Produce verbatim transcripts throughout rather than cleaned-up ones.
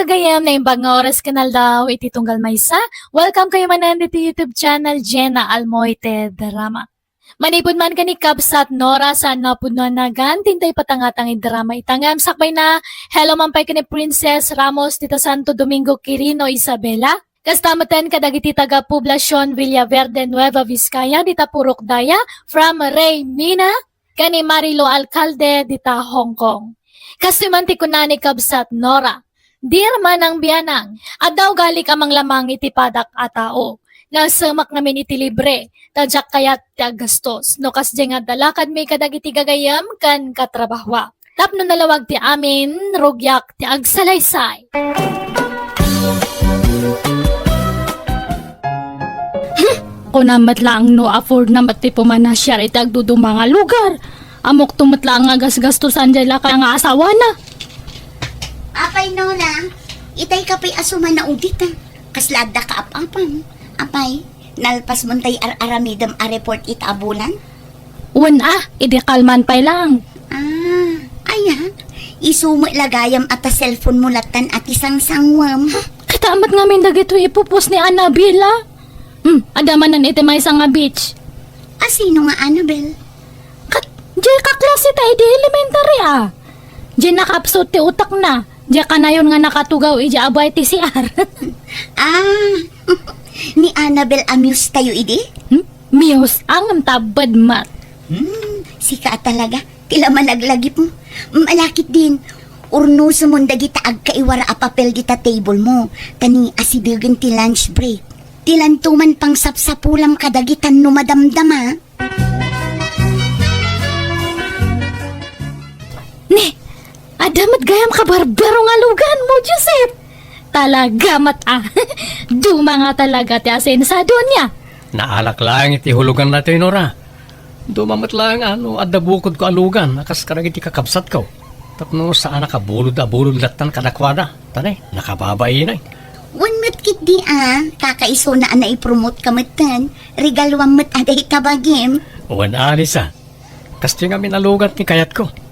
Gayam, naimbag nga oras ken aldaw iti tunggal maysa. Welcome kayo manen iti YouTube channel, Jenna Almoite Drama. Manipud man ken ni Kabsat Nora, saan nga pudno a nagan, ti intay patangatang iti drama ita ngem sakbay na, hello man pay ken ni Princess Ramos dita Santo Domingo, Quirino, Isabela. Kasta metten kadagiti taga Poblacion Villaverde, Nueva Vizcaya, dita Purok Daya, from Ray Mina, ken ni Marilo Alcalde, dita Hong Kong. Kastoy man ti kuna ni Kabsat Nora, "Dear Manang Bianang, adda ugalik a manglamang iti padak a tao. Nasemak ngamin iti libre, ta diak kayat ti aggastos. No kasdiay nga adda lakadmi kadagiti gagayyem ken katrabahoak. Tapno nalawag ti amin, rugiak ti agsalaysay." Hmm, kunam met laeng no afford na met ti pumanasiar iti agduduma nga lugar. Ammokto met laeng nga gasgastosan diay lakay nga asawana. Apay, Nona, itay ka pay a sumanaudit, a. Kasla adda kaap-apam. Apay, nalpasmon tay ar-aramidem a report ita a bulan? Wen a, idi kalman pay laeng. Ah, aya? Isu met la gayam a ta cellphone mo lattan a ti sangsangwem. Kitaem met ngamin dagitoy ipupos ni Annabel, a. Hmm, adda manen iti maysa nga beach. A, sino nga Annabel? Ket, diay kaklase ta idi elementary, a. Diay nakapsut ti utekna. Diay kanayon nga nakatugaw idiay abay ti C R. Ah, ni Annabel a muse tayo idi? Hmm? Muse, ngem tabbed met. Hmm, sika a talaga. Ti la malaglagipmo. Malakit din. Urnosem mon dagita agkaiwara a papel dita table mo. Ta ni asidegen ti lunch break. Ti lanto man pangsapsapulam kadagitan no madamdama. Ni, adda met gayam kabarbaro nga lugan mo, Joseph. Talaga met, a. Duma nga talaga ti asensadonia. Naalak laeng iti hulugan daytoy, Nora. Duma met laeng a no adda bukodko a lugan a kas kadagiti kakabsatko. Tapno saanak a bulod a bulod lattan kadakuada. Ta ne, nakababainay. Wen met ketdi a, kakaisuna a naipromote ka metten. Regaluam met a dayta bagim. Wen a, Lisa. Kastoy ngamin a lugan ti kayatko.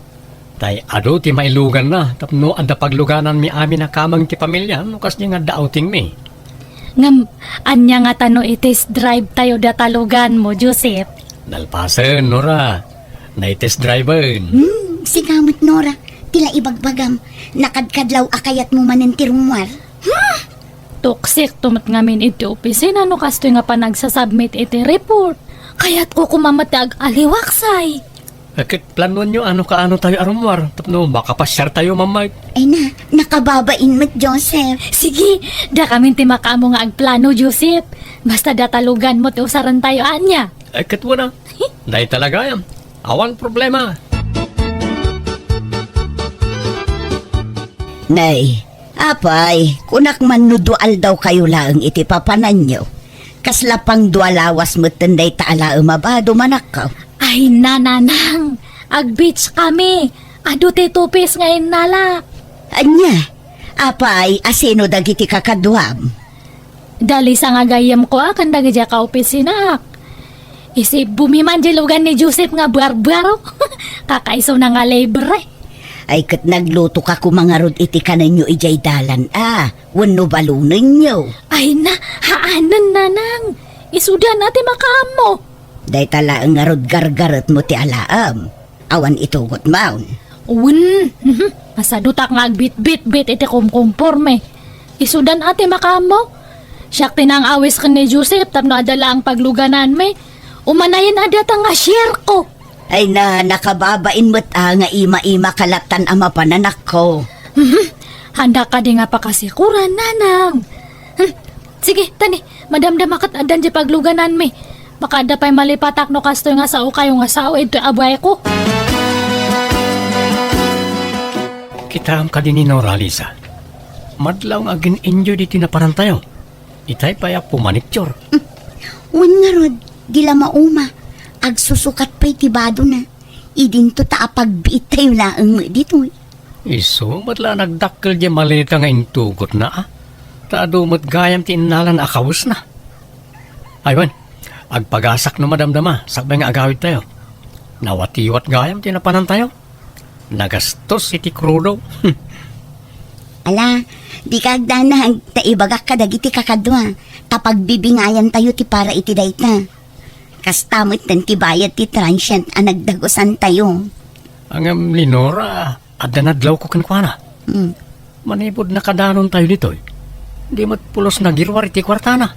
Tay adu ti mailuganna tapno adda paglugananmi amin a kameng ti pamilya no kasdiay nga adda outingmi. Ngem, ania ngata no i-test drive tayo data lugan mo, Joseph? Nalpasen, Nora. Nai-test driven. Hmm, sika met, Nora. Ti la ibagbagam, nakadkadlaw a kayatmo manen ti rummuar. Hmm! Tuksik to met ngamin iti opisina no kastoy nga panagsasubmit iti report. Kayatko koma met ti ag-aliwaksay. Eh, ket planuanyo a no kaano tayo a rummuar tapno makapasiar tayo, Ma'am Mike. Ay na, nakababain met, Joseph. Sige, dakamin ti makaammo nga agplano, Joseph. Basta data lugan mo ti usaren tayo, ania? Eh, ket wen a. Dayta la gayam. Awan problema. Nay, apay, kunak man no dua aldaw kayo laeng iti papananyo. Kasla pang dua lawas metten dayta a laem a bado, manakkaw. Ay, nanang, ag-beach kami. Adu ti two piece nga innalak. Ania? Apay, a sino dagiti kakaduam? Da Lisa nga gayyemko a ken dagidiay kaopisinak. Isibbomi man di lugan ni Joseph nga barbaro. Kakaisuna nga libre. Ay, ket nagluto ka koma ngarud iti kanenyo idiay dalan a, wenno balonenyo? Ay na, haanen, nanang. Isudan a ti makaammo. Dayta laeng ngarud gargaretmo ti alaem. Awan itugot maon. Wen, mhm. Masadutak nga agbitbitbit iti kumkumporme. Isudan a ti makaammo. Siak ti nang-awis ken ni Joseph tapno adda laeng paglugananmi. Umanayen a data nga share ko. Ay na, nakababain met a nga ima-ima ka lattan a mapananakko. Mhm. Handa kadi nga pakasikuran, nanang. Hmm. Sige, tani, madamdama ket addan di paglugananmi. Baka adda pay malipatak no kastoy nga sao kayo nga sao, idtoy abuayko. Kitaem kadi ni Nora, Lisa. Madlaw nga agin-enjoy ditoy naparantayo. Itay pay a pumaniktior. Wen ngarud, di la mauma. Agsusukat pay ti badona. Idinto ta apagbiit tayo laeng met ditoy. Isu met la nagdakkel diay maleta nga intugotna, a. Ta adu met gayam ti innalan a kawesna. Ay, wen, agpagasak no madamdama, sakbay nga agawid tayo. Nawatiwat gayam ti napanan tayo. Nagastos iti krudo. Ala, Dika agdanag, ta ibagak kadagiti kakadua, ta pagbibingayantayo ti para iti dayta. Kasta metten ti bayad ti transient a nagdagusantayo. Ngem ni Nora, adda nadlawko kenkuana. Hmm. Manipud nakadanontayo ditoy, di met pulos nagiruar iti kuartana.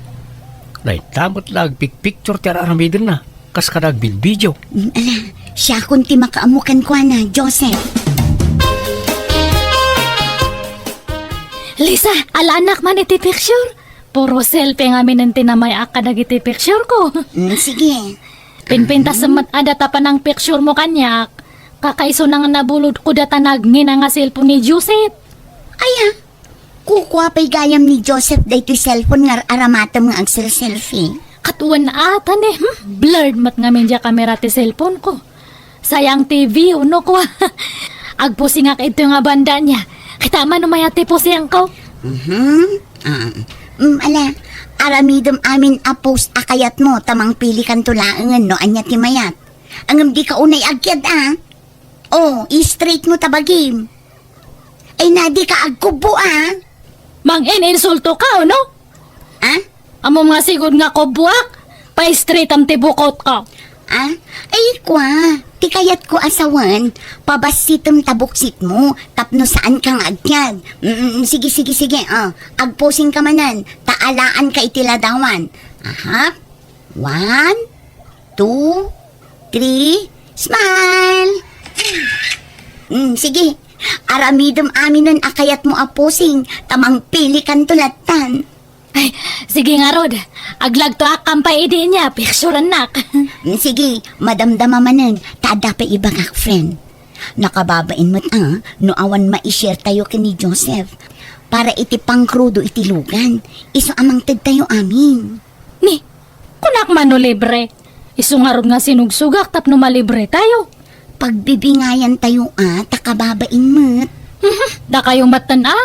Dayta met la agpikpiktur ti ar-aramidenna, kas kada agbilbidio. Hmm, ala, siakon ti makaammo kenkuana, Joseph. Lisa, alaannak man iti picture. Puro selfie ngamin ti namay-ak kadagiti picture ko. Hmm, sige. Pinpintas met adda ta panang picture mo kaniak. Kakaisuna nga nabulod ko data nagngina nga cellphone ni Joseph. Aya, kukua pay gayam ni Joseph daytoy cellphone nga ar-aramatem nga agselselfie. Ket wen ata ni, hmm? Blurred met ngamin diay kamera ti cellphone ko. Sayang ti view, no, kua. Agpusingak ito nga banda niya. Kita man umayat ti pusing ko. Mhm. Ah. Mm, ala, aramidem amin a post a kayatmo, ta mangpilikanto laengen no ania ti mayat. Ngem dika unay agkiad, a. Oh, i-straight mo ta bagim. Ay na, dika agkubbo, a. Mang-ininsulto ka, no? A? Ammom nga sigud nga kubboak, pa-straightam ti bukotko. A? Ay, kua, ti kayatko a sawen, pabassitem ta buksitmo, tapno saanka nga agkiad. Mm, sige, sige, sige, a. Agpusingka manen, ta alaanka iti ladawan. Aha. One, two, three, smile! Mm, sige. Aramidem aminen a kayatmo a pusing, ta mangpilikanto lattan. Ay, sige ngarud. Aglagtoak kampay idi nia, picturennak. Mm, sige, madamdama manen, ta adda pay ibagak, friend. Nakababain met a, no awan mai-share tayo ken ni Joseph. Para iti pangkrudo iti lugan, isu a mangted tayo amin. Ni, kunak man no libre. Isu ngarud nga sinugsugak tapno malibre tayo. Pagbibingayan tayo a, ta kababain met. Mhm, dakayo metten a?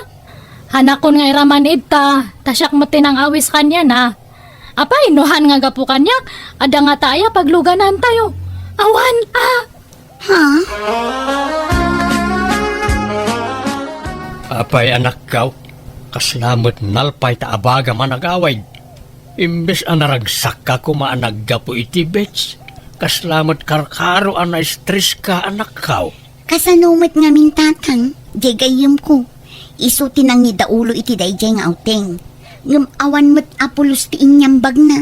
Hanakon nga iraman ita, ta siak met ti nang-awis kaniana. Apay, no han nga gapu kaniak, adda ngata aya pagluganan tayo. Awan a! Ha? Apay, anakkaw, kasla met nalpay ta abagam a nagawid. Imbes a naragsakka koma a naggapu iti beach, kasla met karkaro a na-stress ka, anakkaw. Kasano met ngamin, tatang, diay gayyemko? Isu ti nangidaulo iti daydiay nga outing. Ngem awan met a pulos ti inyambagna.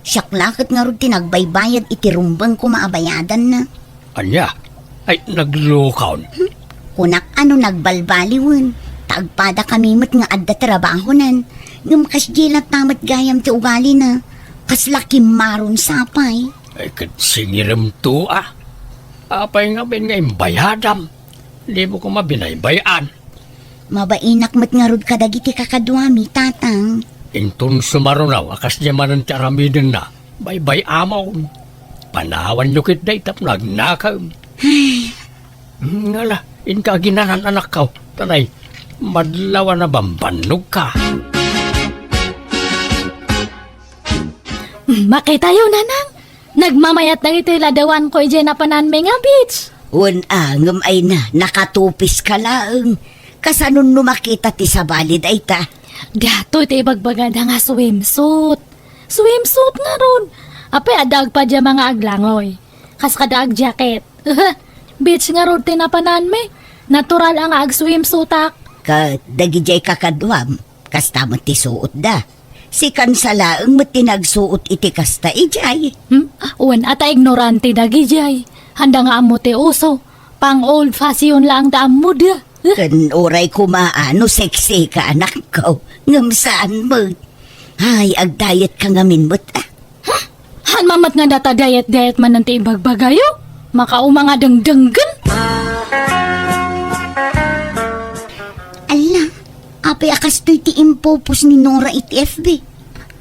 Siak la ket ngarud ti nagbaybayad iti rumbeng koma a bayadanna. Ania? Ay, naglukon. Hmm? Kunak a no nagbalbaliwen, ta agpadakami met nga adda trabahonan. Ngem kasdiay latta met gayam ti ugalina. Kasla kimmaron sapay. Ay, ket singiremto a. Apay ngamin nga imbayadam? Dimo koma binaybay-an. Mabainak met ngarud kadagiti kakaduami, tatang. Inton sumaruno a kasdiay manen ti aramidenna, baybay-amon. Panawanyo ketdi tapno agnakem. Ay. Hmm, ngala, inka aginanan, anakko. Tanay, madlaw a nabambannogka. Makitayo, nanang. Nagmamayat dagitoy ladawanko idiay napananmi nga beach. Wen a, ngem ay na, nakatupiska laeng. Kasanon no makita ti sabali dayta? Datoy ti ibagbagada nga swimsuit. Swimsuit ngarud. Apay, adda agpajama nga aglangoy. Kas kada agjacket. Beach ngarud ti napananmi. Natural a nga agswimsuitak. Ket dagidiay kakaduam, kasta met ti suotda. Si Kansa laeng met ti nagsuot iti kasta idiay. Hmm? Wen a ta ignorante dagidiay. Handa nga ammo ti uso. Pang old fashion laeng ti ammoda. Ken uray koma a no sexy ka, anakko, ngem saan met. Ay, agdiet ka ngamin met, a. Ha? Han mamet nga data diet-diet manen ti ibagbagayo? Makauma nga dengdenggen. Ala, apay a kastoy ti impopos ni Nora iti F B?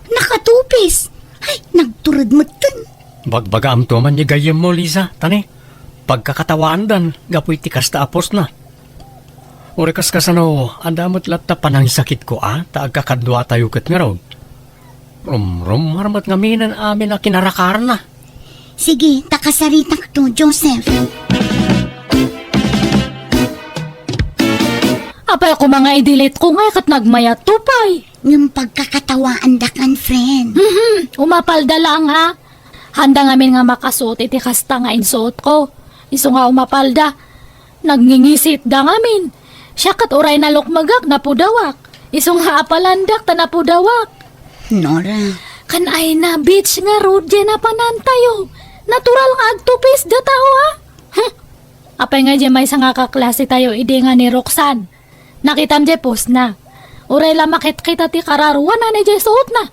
Nakatupis. Ay, nagtured metten. Bagbagaamto man ni gayyemmo, Lisa, tani. Pagkakatawaandan gapu iti kasta a postna. Uray kas kasano, adda met latta panangsakitko a, ta agkakaduatayo ket ngarud. Rumrumar met ngaminen amin a kinarakarna. Sige, ta kasaritakto, Joseph. Apay koma nga i-delete ko ngay ket nagmayatto pay. Ngem pagkakatawaandakan, friend. Mhm, umapalda laeng, ha? Haanda ngamin nga makasuot iti kasta nga insuotko. Isu nga umapalda, nagngingisitda ngamin. Siak ket uray nalukmegak, napudawak. Isu nga apalandak ta napudawak. Nora. Kan ay na, bitch ngarud, diay napanantayo. Natural nga agtupis datayo, ha? Huh? Apay nga diay maysa nga kaklasetayo idi nga ni Roxanne? Nakitam diay postna. Uray la makitkita ti kararuanan idiay suotna.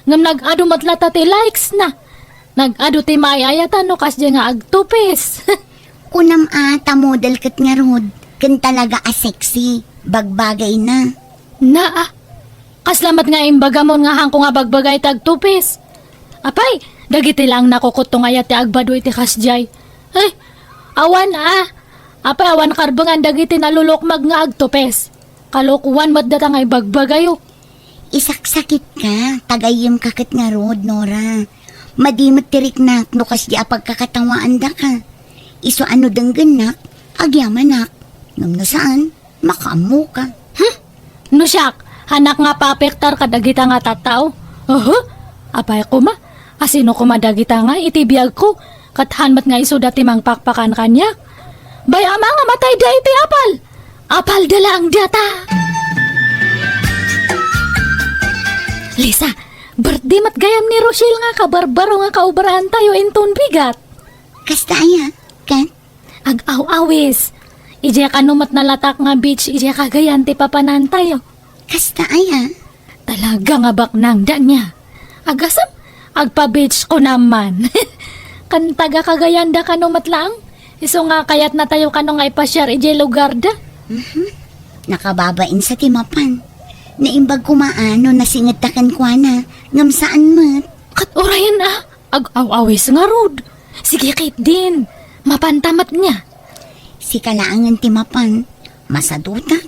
Ngem nag-adu met latta ti likesna. Nag-adu ti maay-ayatan no kasdiay nga agtupis. Kunam a ta model ket ngarud, ken talaga a sexy, bagbagayna. Naa, kasla met nga imbagamon nga haanko nga bagbagay ti agtupis. Apay, dagiti laeng nakukutto nga ayat ti agbado iti kasdiay. Ay, awan a. Apay, awan karbengan dagiti nalulukmeg nga agtupis. Kalokoan met data nga ibagbagayo. Isaksakitka, ta gayyemka ket ngarud, Nora. Madi met ti riknak no kasdi a pagkakatawaandaka. Isu a no denggennak, agyamanak. Ngem no saan, makaammoka. Hmm? No siak, haanak nga paapektar kadagita nga tattao? Oho? Apay koma, asino koma dagita nga iti biagko, ket haan met nga isuda ti mangpakpakan kaniak? Bay-am a nga matayda iti apal. Apalda laeng data. Lisa, birthday met gayam ni Rochelle nga kabarbaro nga kaobraantayo inton bigat. Kasta aya, ken? Ag-aw-awis. Idiay kano met nalatak nga beach idiay Cagayan ti papanantayo. Kasta aya? Talaga nga baknang, Dania. Agasem, agpa-beach ko naman. Kan taga Cagayan da kano met laeng. Isu nga kayatnatayo kano nga ipasiar idiay lugarda. Mhm. Nakababain sa ti mapan. Naimbag koma a no nasingedta kenkuana, ngem saan met. Ket urayen a, ag-aw-awis ngarud. Sige ketdin, mapanta met nia. Sika laengen ti mapan, masadutak.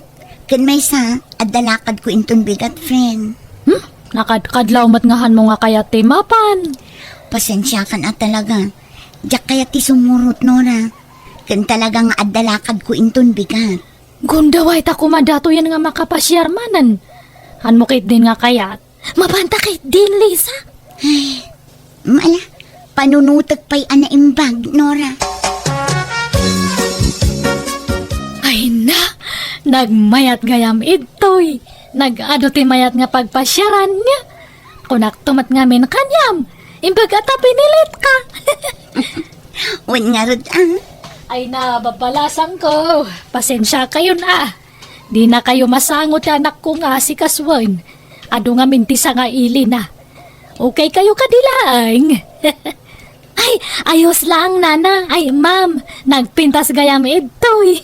Ken maysa, adda lakadko inton bigat, friend. Hmm? Nakadkadlaw met nga hanmo nga kayat ti mapan. Pasensiakan a talaga. Diak kayat ti sumurot, Nora. Ken talaga nga adda lakadko inton bigat. Gundaway ta koma datoyen nga makapasiar manen. Hanmo ketdin nga kayat. Mapanta ketdin, Lisa. Ay, mala, panunutek pay a naimbag, Nora. Ay na, nagmayat gayam idtoy. Nag-adu ti mayat nga pagpasiaran niya. Kunakto met ngamin kaniam, imbag a ta pinilit ka. Wen ngarud, ah. Ay na, babalasang ko. Pasensia kayon, ah. Di na kayo masango ti anakko nga asikasuen. Adu ngamin ti sangaili na. Okay kayo kadi laeng? Ay, ayos lang, nana. Ay, ma'am, nagpintas gayam idtoy.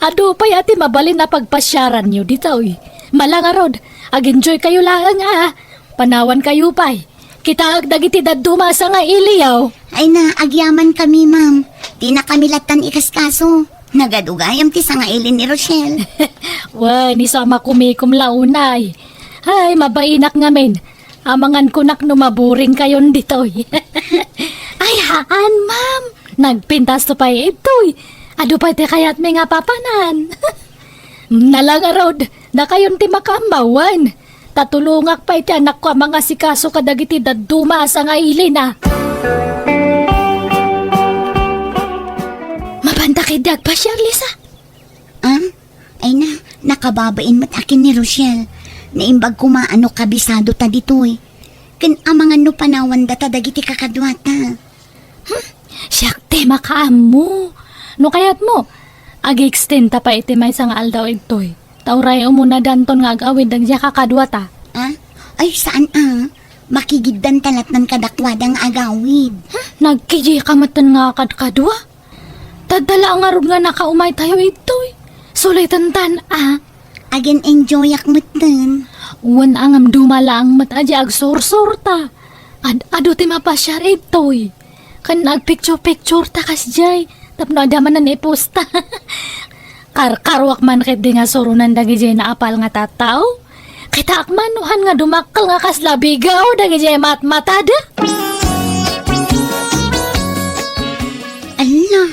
Adu pay a ti mabalin a pagpasiaranyo ditoy. Mala ngarud, ag-enjoy kayo laeng, ah. Panawan kayo pay. Kitaek dagiti dadduma a sangailiyo. Ay na, agyaman kami, ma'am. Di na kami lattan ikaskaso. Nagadu gayam ti sangaili ni Rochelle. Wen, isu a makumikom la unay. Ay, mabainak ngamin. Amangan kunak no maburing kayon ditoy. Ay, haan, ma'am. Nagpintas to pay itoy. Adu pay ti kayatmi nga papanan. Nalangarod, dakayon ti makaammawan. Ta tulongak pay ti anakko a mangasikaso kadagiti dadduma a sangailina. Mapanta ketdi agpasiar, Lisa? Ah? Ay na, nakababain met a ken ni Rochelle. Naimbag koma a no kabisado ta ditoy. Ken amangan no panawan data dagiti kakaduata. Hmm, siak ti makaammo. No kayatmo, ag-extend ta pay iti maysa nga aldaw igtoy. Ta uray umuna danton nga ag-awid dagiti kakaduata. Ah? Ay, saan a? Makigiddan ta lattan kadakuada nga agawid. Hmm, nagkijika metten nga kadkadua? Tadda la ngarud nga nakaumay tayo igtoy. Suliten tan a. Agin-enjoyak metten. Wen a ngem duma laeng met a di agsursurta. Ad-adu ti mapasiar igtoy. Ken agpicture-picture ta kasdiay. Tapno adda manen iposta. Karkaruak man ketdi nga suronen dagidiay naapal nga tattao. Kitaak man no han nga dumakkel nga kasla bigaw dagidiay matmatada. Ala,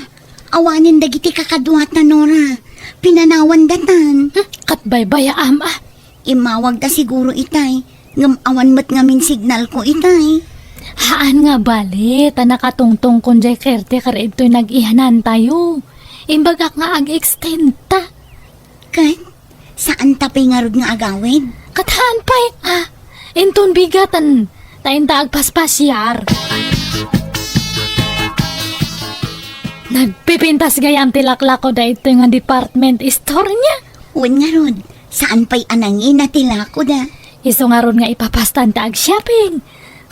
awanen dagiti kakaduata, Nora. Pinanawan datan. Hmm, ket baybayaam a. Immawagda siguro itay, ngem awan met ngamin signalko itay. Haan nga bale, ta nakatungtongkon jay caretaker ditoy nag-iyanantayo. Imbagak nga ag-extend ta. Ket, saan ta pay ngarud nga agawid? Ket haan pay, ah, inton bigaten, ta inta agpaspasiar. Nagpipintas gayam ti laklako daytoy nga department store niya. Wen ngarud, saan pay a nangina ti lakoda? Isu ngarud nga ipapastan ta ag-shopping.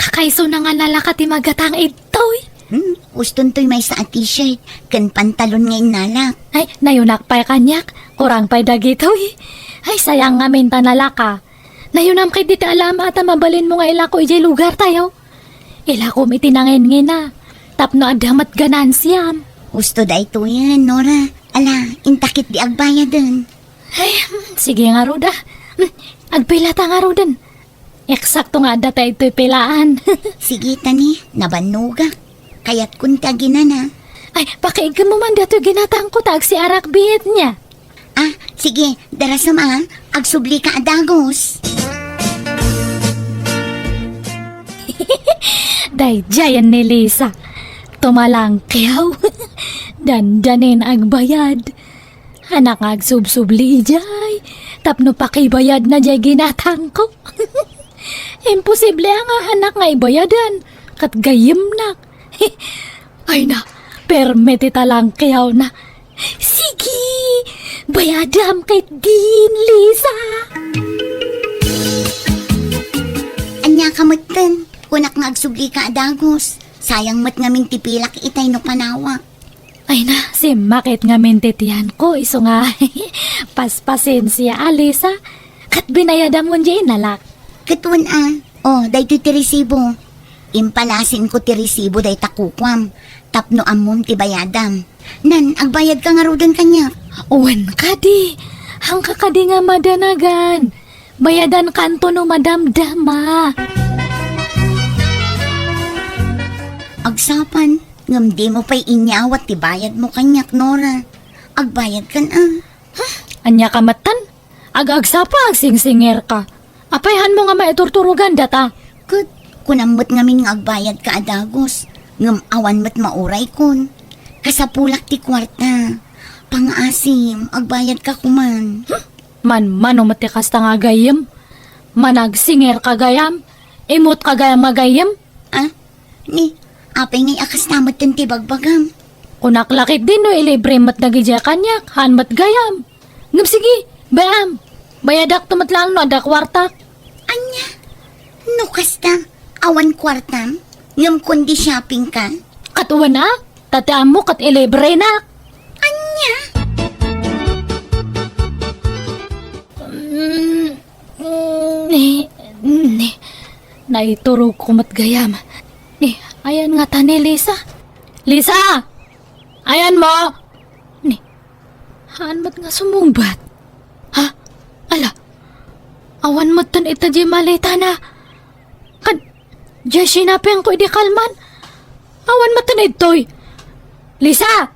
Kakaisuna nga nalaka ti magatang idtoy. Hmm, uston toy maysa a t-shirt ken pantalon nga innalak. Ay, nayunak pay kaniak. Kurang pay dagitoy. Ay, sayang ngamin ta nalaka. Nayunam ketdi ti alama ta mabalinmo nga ilako idiay lugartayo. Ilakom iti nangingina. Tapno adda met ganansiam. Usto daytoyen, Nora. Ala, inta ketdi agbayaden. Ay, sige ngarud a. Hmm, agpilata ngaruden. Eksakto nga adda ta itoy pilaan. Sige, tani, nabannogak. Kayatkon ti aginana. Ay, pakiiggemmo man datoy ginatangko ta agsiarak biit niya. Ah, sige, darasem a, agsublika a dagus. Daydiayen ni Lisa. Tumalangkew. Dandanin agbayad. Hanak nga agsubsubli idiay, tapno pakibayadna diay ginatangko. Imposible a nga hanak nga ibayadan, ket gayyemnak. Ay na, permi ti talangkewna. Sige, bayadam ketdin, Lisa. Ania ka metten, kunak nga agsublika a dagus. Sayang met ngamin ti pilak itay no panawak. Ay na, simmakit ngamin ti tiyanko, isu nga paspasensia a, Lisa. Ket binayadam ngem diay innalak. Ket wen a, o, daytoy ti resibo. Impalasinko ti resibo dayta kukuam, tapno ammom ti bayadam. Nan, agbayadka ngaruden kaniak. Wen kadi, haanka kadi nga madanagan. Bayadankanto no madamdama. Agsapa, ngem dimo pay inyawat ti bayadmo kaniak, Nora. Agbayadkan a. Huh? Ania ka metten? Ag-agsapa, agsingsingerka. Apay haanmo nga maiturturogan data? Ket, kunam met ngamin nga agbayadka a dagus, ngem awan met mauraykon. Kasapulak ti kuarta. Pangaasim, agbayadka koman. Hmm? Manmano met ti kasta nga gayyem? Managsingerka gayam? Immotka gayam nga gayyem? Ah? Ni, apay ngay a kasta metten ti bagbagam? Kunak la ketdi no ilibre met dagidiay kaniak, haan met gayam. Ngem sige, bay-am, bayadakto met laeng no adda kuartak. Ania? No kasta, awan kuartam? Ngem kundi shoppingka? Ket wen a, ta ti ammo ket ilibrenak. Ania? Mm, ni, ni, naiturogko met gayam. Ni, ayan ngata ni Lisa. Lisa! Ayanmo! Ni, haan met nga sumungbat. Ha? Ala, awan metten ita diay maletana. Ken, diay sinapingko idi kalman. Awan metten idtoy. Lisa!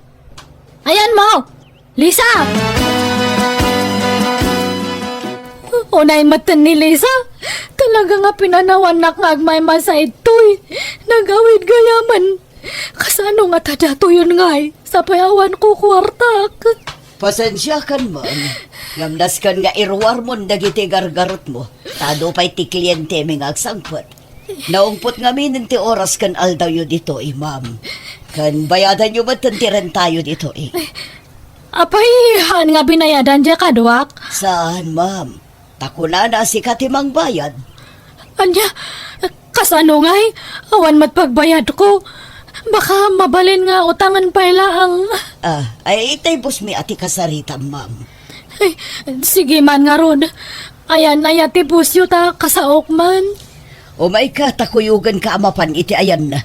Ayanmo! Lisa! Unay metten ni Lisa. Talaga nga pinanawannak nga agmaymaysa idtoy. Nagawid gayamen. Kasano ngata datoyen ngay? Sapay awan ko kuartak. Pasensiakan man. Ngem nasken nga iruarmon dagiti gargarotmo. Ta adu pay ti klientemi nga agsangpet. Naungpot ngaminen ti oras ken aldawyo ditoy, ma'am. Ken bayadanyo metten ti rentayo ditoy. Apay, haan nga binayadan diay kaduak? Saan, ma'am. Ta kunana a sika ti mangbayad. Ania? Kasano ngay? Awan met pagbayadko. Baka mabalin nga utangen pay laeng. Ah, ay, itay bossmi a ti kasaritam, ma'am. Ay, sige man ngarud. Ayan, aya ti bossyo ta kasaok man. Umayka, ta kuyogenka a mapan iti ayanna.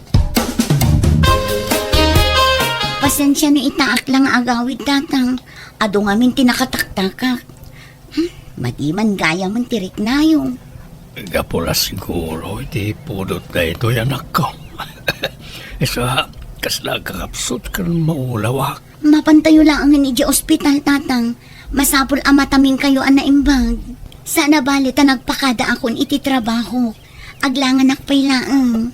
Pasensia no itaak la nga agawid, Tatang. Adu ngamin ti nakataktakak. Hmm, madi man gayamen ti riknayo. Gapu la siguro iti pudot daytoy, anakko. Isu a, Kasla agkakapsut ken maulawak. Mapantayo laengen idiay ospital, Tatang. Masapul a mataminkayo a naimbag. Saan a bali ta nagpakadaakon iti trabaho. Aglanganak pay laeng.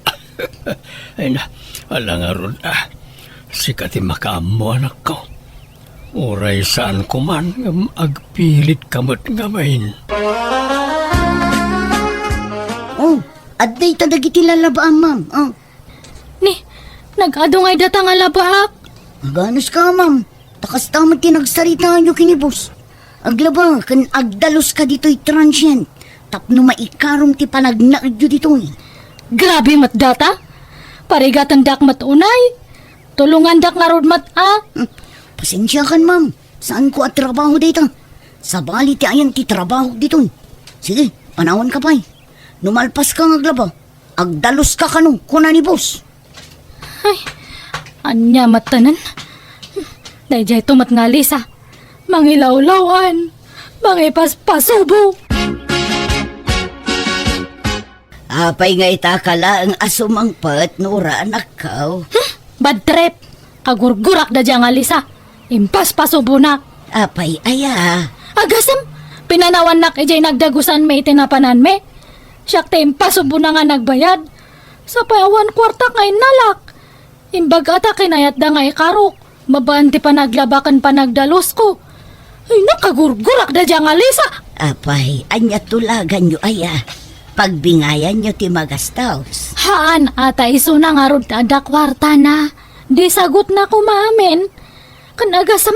Ay na, ala ngarud, ah. Sika ti makaammo, anakko. Uray saanko man ngem agpilitka met ngamin. Oh, adda ita dagiti lalabaam, ma'am. Oh. Ni, nag-adu ngay data nga labaak? Aganuska, ma'am. Ta kasta met ti nagsaritayo ken ni boss. Aglaba ken agdaluska ditoy transient tapno maikarom ti panagnaedyo ditoy. Grabe met data. Parigatendak met unay. Tulongandak ngarud met, a. Hmm. Pasensiakan, ma'am. Saanko a trabaho dayta. Sabali ti ayan ti trabaho ditoy. Sige, panawanka pay. No malpaska nga aglaba, agdaluska kano, kuna ni boss. Ay, ania met tanan? Daydiay to met nga Lisa. Mangilawlaw-an. Mangipaspasubo. Apay nga ita ka laeng a sumangpet, Nora, anakko? Hmm, bad trip. Kagurgurak da dia nga Lisa. Impaspasubona. Apay aya? Agasem, pinanawannak idiay nagdagusanmi iti napananmi. Siak ti impasubona nga nagbayad. Sapay awan kuartak nga innalak. Imbag ata kinayatda nga ikarok. Babaen ti panaglaba ken panagdalusko. Ay, nakagurgurak da dia nga Lisa. Apay, ania tulaganyo aya? Pagbingayanyo ti magastos. Haan, ata isuna ngarud ti adda kuartana. Di sagutna koma amin. Ken agasem,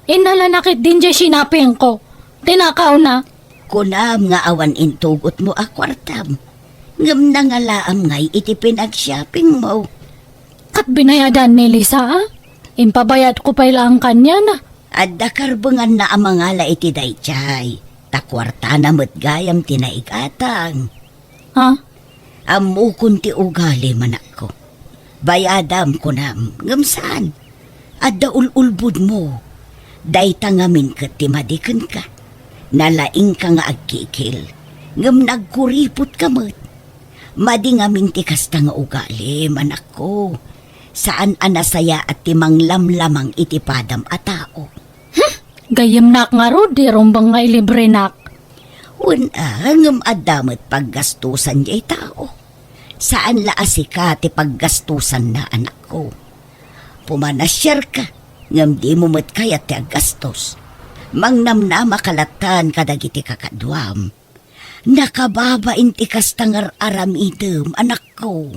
innalana ketdin diay sinapingko. Tinakawna. Kunam nga awan intugotmo a kuartam. Ngem nangalaam ngay iti pinagshoppingmo. Ket binayadan ni Lisa, a? Impabayadko pay laeng kaniana. Adda karbenganna a mangala iti daydiay. Ta kuartana met gayam ti naigatang. Ha? Ammokon ti ugalim, anakko. Bayadam, kunam, ngem saan. Adda ul-ulbodmo. Dayta ngamin ket ti madi kenka. Nalaingka nga agkikil, ngem nagkuripotka met. Madi ngamin ti kasta nga ugalim, anakko. Saan a nasayaat ti manglamlamang iti padam a tao. Hmm, gayyemnak ngarud, di rumbeng nga ilibrenak. Wen a, ngem adda met paggastosan diay tao. Saan la a sika ti paggastosanna, anakko. Pumanasiarka, ngem dimo met kayat ti aggastos. Mangnamnamaka lattan kadagiti kakaduam. Nakababain ti kasta nga ar-aramidem, anakko.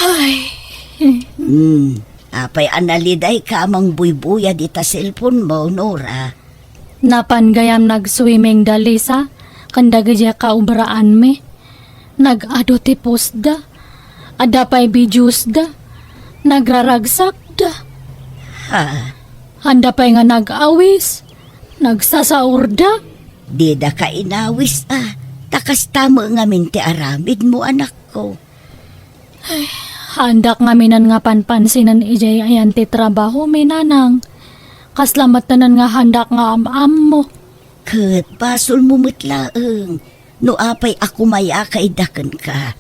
Ay. Hmm, apay a nalidayka a mangbuybuyad ita cellphone mo, Nora? Napan gayam nag-swimming da Lisa ken dagidiay kaobraanmi. Nag-adu ti postda. Adda pay videosda. Nagraragsakda. Ha? Anda pay nga nag-awis. Nagsasaurda. Didaka inawis a. Ta kasta met ngamin ti aramidmo, anakko. Ay, haandak ngaminen nga panpansinen idiay ayan ti trabahomi, nanang. Kasla met tanan nga haandak nga am-ammo. Ket basolmo met laeng no apay a kumayaka ida kenka.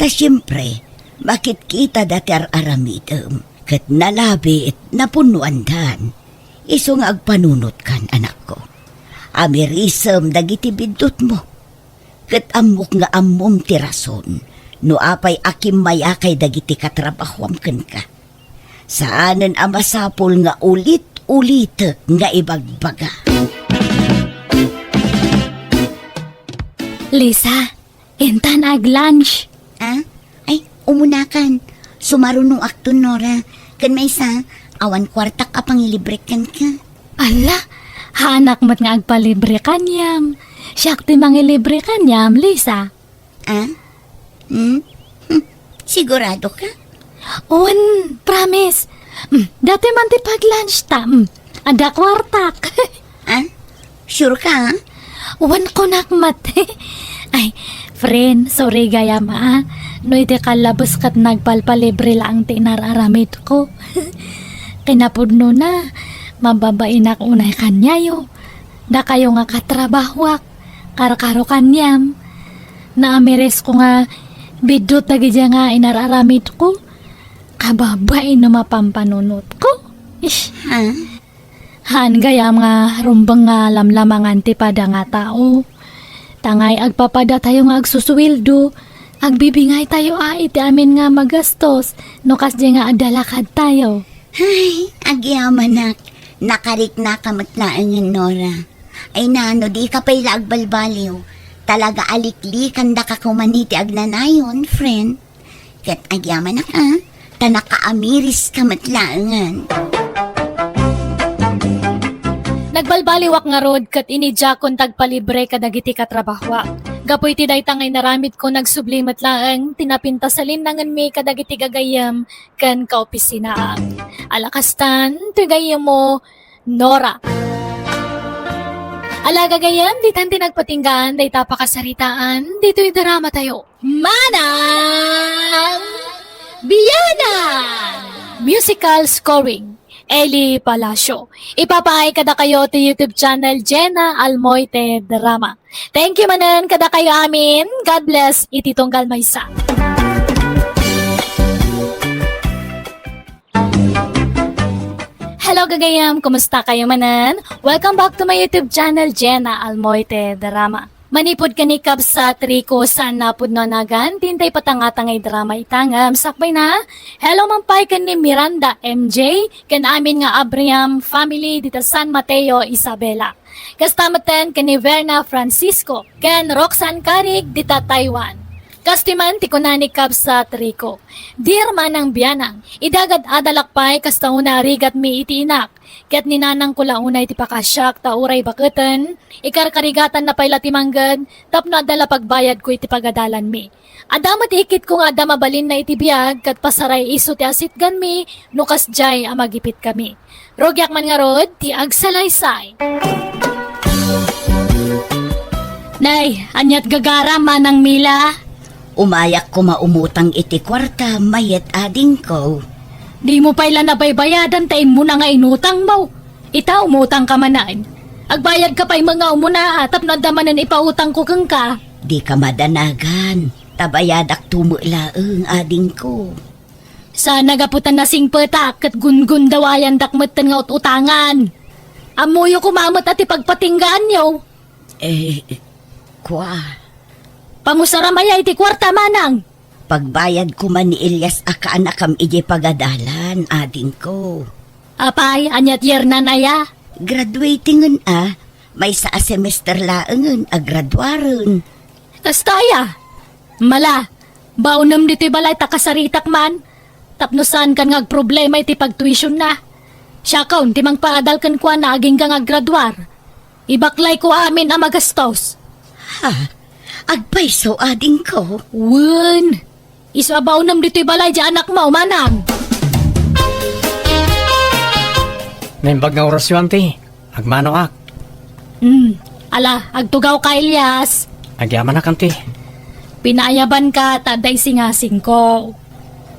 Ta siempre, makitkitada ti ar-aramidem, ket nalabit, napunnoandan. Isu nga agpanunotkan, anakko. Amirisem dagiti biddutmo. Ket ammok nga ammom ti rason no apay a kimmayakay dagiti katrabahoam kenka. Saanen a masapul nga ulit-ulitek nga ibagbaga. Lisa, intan ag-lunch. Ah? Ay, umunakan. Sumarunoakton, Nora. Ken maysa, awan kuartak a pangilibrek kenka. Ala, haanak met nga agpalibre kaniam. Siak ti mangilibre kaniam, Lisa. Ah? Hmm? Hmm. Sigurado ka? Wen, promise. Hmm, datoy man ti pag-lunch ta. Hmm, adda kuartak. Ah? Sure ka, ah? Wen, kunak met. Ay, friend, sorry gayam, ah. No iti kallabes ket nagpalpalibre laeng ti inar-aramidko. Kinapudnona, mababainak unay kaniayo. Dakayo nga katrabahoak, karkaro kaniam. Naamirisko nga Biddut dagiti nga inar-aramidko. Kababain no mapampanunotko. Ish. Ha? Haan gayam nga rumbeng nga lamlamangan ti pada nga tao. Tangay agpapadatayo nga agsusueldo, agbibingaytayo a iti amin nga magastos no kasdi nga adda lakadtayo. Ay, agyamanak, nakariknaka met laengen, Nora. Ay na, no dika pay la agbalbaliw, talaga a liklikandaka koman iti agnanayon, friend. Ket agyamanak a, ta nakaamiriska met laengen. Nagbalbaliwak ngarud ket inidiakon ti agpalibre kadagiti katrabahoak. Gapu iti dayta nga inaramidko, nagsubli met laeng ti napintas a linnangenmi kadagiti gagayyem ken kaopisinaak. Ala kastan, ti gayyemmo, Nora. Ala gagayyem, ditan ti nagpatinggaan dayta pakasaritaan ditoy dramatayo. Manang Biyanan! Musical scoring, Eli Palacio. Ipapaay kadakayo ti YouTube channel Jenna Almoite Drama. Thank you manen kadakayo amin. God bless iti tunggal maysa. Hello, gagayam! Kumusta kayo manen? Welcome back to my YouTube channel, Jenna Almoite Drama. Manipud ken ni Kabsat Rico, saan napudno a nagan ti intay patangtangay drama ita ngem sakbay na. Hello man pay ken ni Miranda M J, ken amin nga Abraham family dita San Mateo, Isabela. Kasta metten ken ni Verna Francisco ken Roxanne Carig dita Taiwan. Kastoy man ti kuna ni Kabsat Rico, "Dear Manang Biyanang, idi agad-adalak pay kasta unay a rigatmi iti inak, ket ni nanangko la unay ti pakasiak ta uray baketen, ikarkarigatanna pay la ti mangged tapno adda la pagbayadko iti pagadalanmi. Adda met ikitko nga adda mabalinna iti biag ket pasaray isu ti asitganmi no kasdiay a magipitkami. Rugiak man ngarud ti agsalaysay." Nay, aniat gagaram, Manang Mila? Umayak koma umutang iti kuarta, mayat adingko. Dimo pay la nabaybayadan ta immuna nga inutangmo. Ita, umutangka manen. Agbayadka pay met nga umuna, tapno adda manen ipautangko kenka. Dika madanagan, ta bayadakto met laeng, adingko. Saan a gapu ta nasingpetak ket gungundawayandak metten nga ut-utangan. Ammoyo koma met a ti pagpatinggaanyo. Eh, kua. Pangusaram aya iti kuarta, Manang? Pagbayad koma ni Elias a kaanakam idiay pagadalan, adingko. Apay, ania ti yernan aya? Graduating-en a, maysa a semester laengen a graduaren. Kasta aya? Mala, baonem ditoy balay ta kasaritak man, tapno saankan nga agproblema iti pagtuisionna. Siakon ti mangpaadal kenkuana agingga nga aggraduar. Ibaklayko amin a magastos. Ha? Agpayso, adingko? Wen. Isu a baonem ditoy balay diay anakmo, Manang. Naimbag nga orasyo, anti. Agmanoak. Hmm. Ala, agtugawka, Elias. Agyamanak, anti. Pinaayabanka ta adda isingasingko.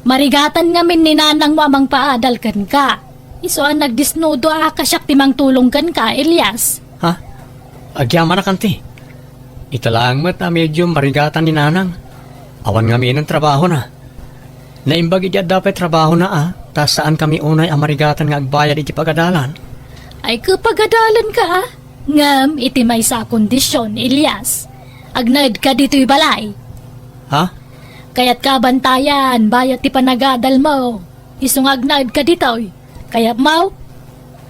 Marigatan ngamin ni nanangmo a mangpaadal kenka. Isu a nagdisnudo a kasiak ti mangtulong kenka, Elias. Ha? Agyamanak, anti. Ita laeng met a medium marigatan ni nanang. Awan ngaminen trabahona. Naimbag idi adda pay trabahona a, ta saankami unay a marigatan nga agbayad iti pagadalan. Ay, kapagadalanka a? Ngem iti maysa a kondision, Elias. Agnaedka ditoy balay. Ha? Kayatka a bantayan, bayat ti panagadalmo. Isu nga agnaedka ditoy. Kayatmo?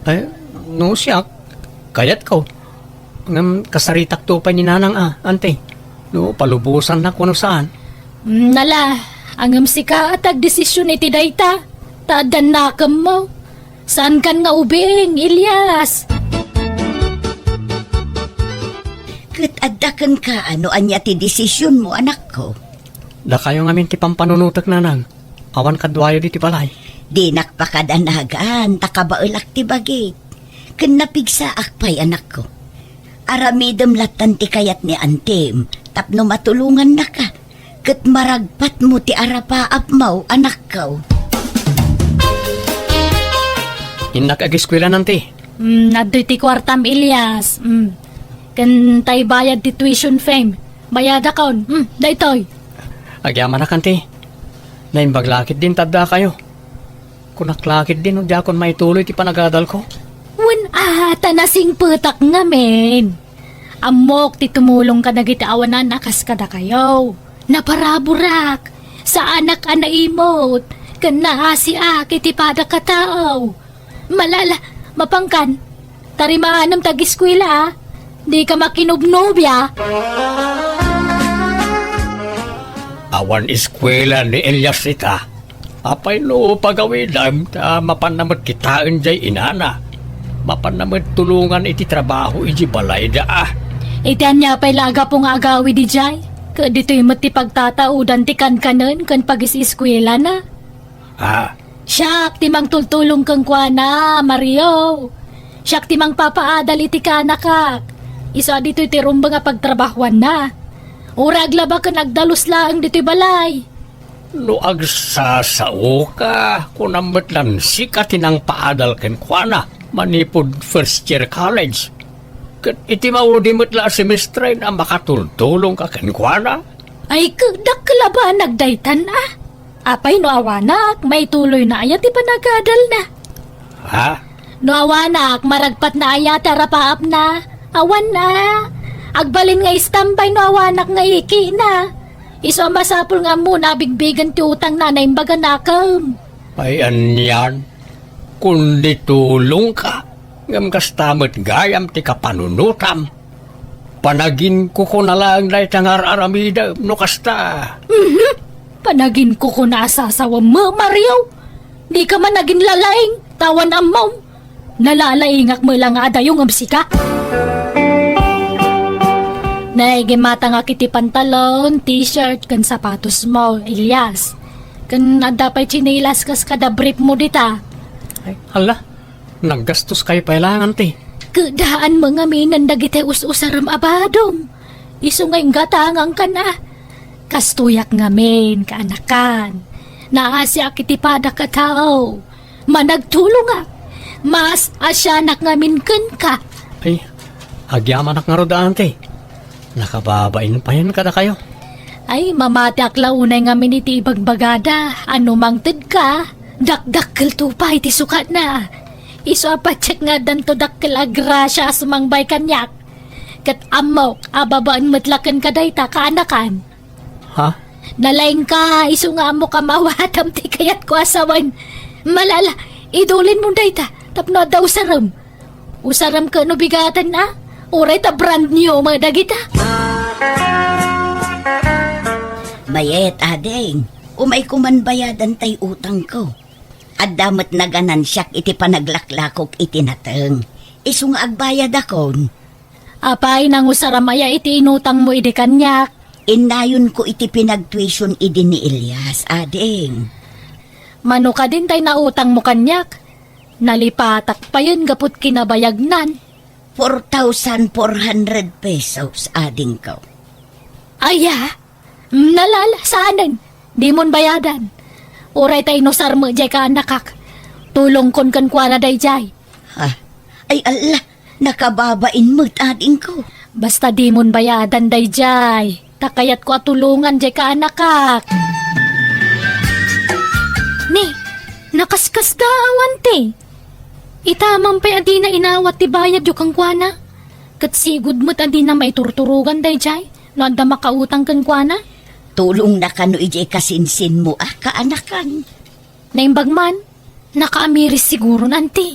Ay, no siak, kayatko. Ngem kasaritakto pay ni nanang a, anti. No palubosannak wenno saan. Mm, ala, ngem sika a ti agdesision iti dayta, ta addan nakemmo. Saankan nga ubing, Elias. Ket adda kenka no ania ti desisionmo, anakko. Dakayo ngamin ti pampanunotek, nanang. Awan kaduayo ditoy balay. Dinak pakadanagan, ta kabaelak ti bagik. Ken napigsaak pay, anakko. Aramidem lattan ti kayat ni antim tapno matulongannaka, ket maragpatmo ti arapaapmo, anakko. Innak ageskuela, anti. Mm, adtoy ti kuartam, Elias. Mm. Ken tay bayad ti tuition fee. Bayadakon. Mm, daytoy. Agyamanak, anti. Naimbag la ketdin ta addakayo. Kunak la ketdin no diakon maituloy ti panagadalko. Wen a, ta nasingpetak ngamin. Ammok ti tumulongka dagiti awanan a kas kadakayo. Naparaburak, saanak a naimut, ken naasiak iti padak a tao. Malala, mapankan, tarimanem ti agiskuela, a. Dika makinubnobia. Awan eskuela ni Elias ita. Apay no pagawidem ta mapanna met kitaen jay inana? Mapanna met tulongan iti trabaho iti balayda, a. Iti ania pay la a gapu nga agawid idiay? Ket ditoy met ti pagtataudan ti kankanen ken pagis-eskuelana. Ah, Siak ti mangtultulong kenkuana, Mario. Siak ti mangpapaadal iti kaanakak. Isu a ditoy ti rumbeng a pagtrabahuanna. Uray aglaba ken agdalus laeng ditoy balay. No agsasaoka, kunam met lan sika ti nangpaadal kenkuana manipud first year college. Ket iti maudi met la a semestre a makatultulongka kenkuana. Ay, ket dakkel a banag daytan, a. Apay no awanak, maituloyna aya ti panagadalna? Ha? No awanak, maragpatna aya ti arapaapna? Awan a. Agbalin nga istambay no awanak nga ikina. Isu a masapul nga ammona a bigbigen ti utangna a naimbaganakem. Ay, anian? Kundi tulongka, ngem kasta met gayam ti kapanunotam. Panaginkukuna laeng dayta nga ar-aramidem no kasta. Mhm. Panaginkukuna a sasawem, Mario. Dika man aginlalaing, ta awan ammom. Nalalaingak met la nga adayo ngem sika. Naigimatangak iti pantalon, t-shirt, ken sapatosmo, Elias. Ken adda pay tsinelas kas kada briefmo dita. Ay, hala, naggastoskayo pay laeng, anti. Keddaan mo ngamin dagiti us-usarem a badom. Isu nga inggatangangkan a. Kastoyak ngamin, kaanakan. Naasiak iti padak a tao. Managtulongak. Maas-asianak ngamin kenka. Ay, agyamanak ngarud, anti. Nakababain payen kadakayo. Ay, mamatiak la unay ngamin iti ibagbagada. Ano mangtedka, dakdakkelto pay ti sukatna. Isu a patiek nga addanto dakkel a grasia a sumangbay kaniak. Ket ammok a babaen met la kenka dayta, kaanakan. Ha? Nalaingka, isu nga ammok a maawatam ti kayatko a sawen. Malala, idulinmo dayta tapno adda usarem. Usarem ket no bigaten a, uray ta brand new met dagita. Mayat, ading, umayko man bayadan tay utangko. Adda met naganansiak iti panaglaklakok iti nateng. Isu nga agbayadakon. Apay, nangusaram aya iti inutangmo idi kaniak? Innayonko iti pinagtuition idi ni Elias, ading. Mano kadin tay nautangmo kaniak? Nalipatak payen gaput kinabayagnan. Four thousand four hundred pesos, adingko. Aya? Nalala, saanen. Dimon bayadan. Uray ta inusar met jay kaanakak. Tulongkon kenkuana dayjay. Ha? Ay, alla, nakababain met, adingko. Basta dimon bayadan dayjay. Ta kayatko a tulongan jay kaanakak. Ni, nakaskasda awan ti. Ita man pay a dina inawat ti bayadyo kenkuana. Ket sigud met a dina maiturturogan dayjay no adda makautang kenkuana. Tulongna kano idiay kasinsinmo a kaanakan. Naimbag man, nakaamiris siguron, anti.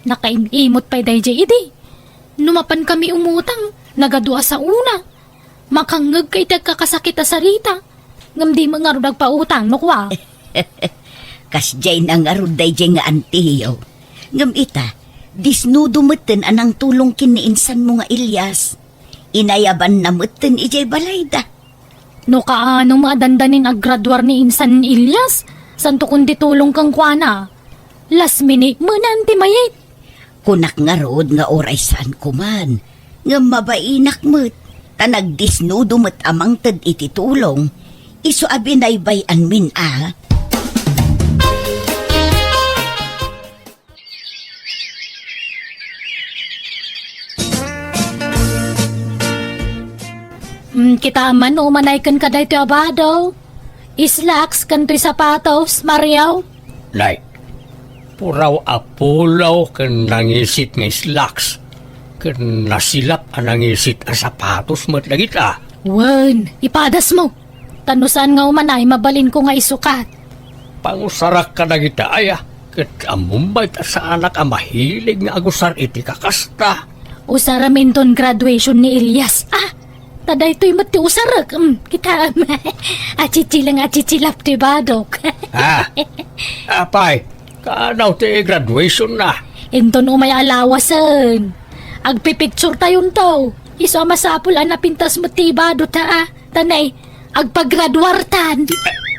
Nakaim-imot pay dayjay idi. No mapan kami umutang, nagadu a saona. Makangngegka iti agkakasakit a sarita. Ngem dimo ngarud agpautang, no kua? Kasdiay na ngarud dayjay nga antiyo. Ngem ita, disnudo metten a nangtulong ken ni insanmo nga Elias. Inayabanna metten idiay balayda. No kaano met a dandanin aggraduar ni insan Elias, santo kundi tulong kenkuana. Last minute menan ti mayat. Kunak ngarud nga uray saanko man, ngem mabainak met, ta nagdisnudo met a mangted iti tulong, isu a binaybay-anmin a. Kita man umanay ken kadaytoy a bado. Slacks ken toy sapatos, Mario. Nay, puraw a pulaw ken nangisit nga slacks, ken nasilap a nangisit a sapatos met dagita. Wen, ipadasmo. Ta no saan nga umanay, mabalinko nga isukat. Pangusarak kadagita aya, ket ammom met a saanak a mahilig nga agusar iti kakasta. Usaram inton graduation ni Elias. Ah, ta daytoy met ti usarek. Mm, kitaem. Achichilang achichilap ti badok. Ah, apay, kaano ti graduation na? Inton umay a lawasen. Agpipicture tayonto. Isu a masapul a napintas met ti ibado ta, ah. Tanay, agpagraduartan.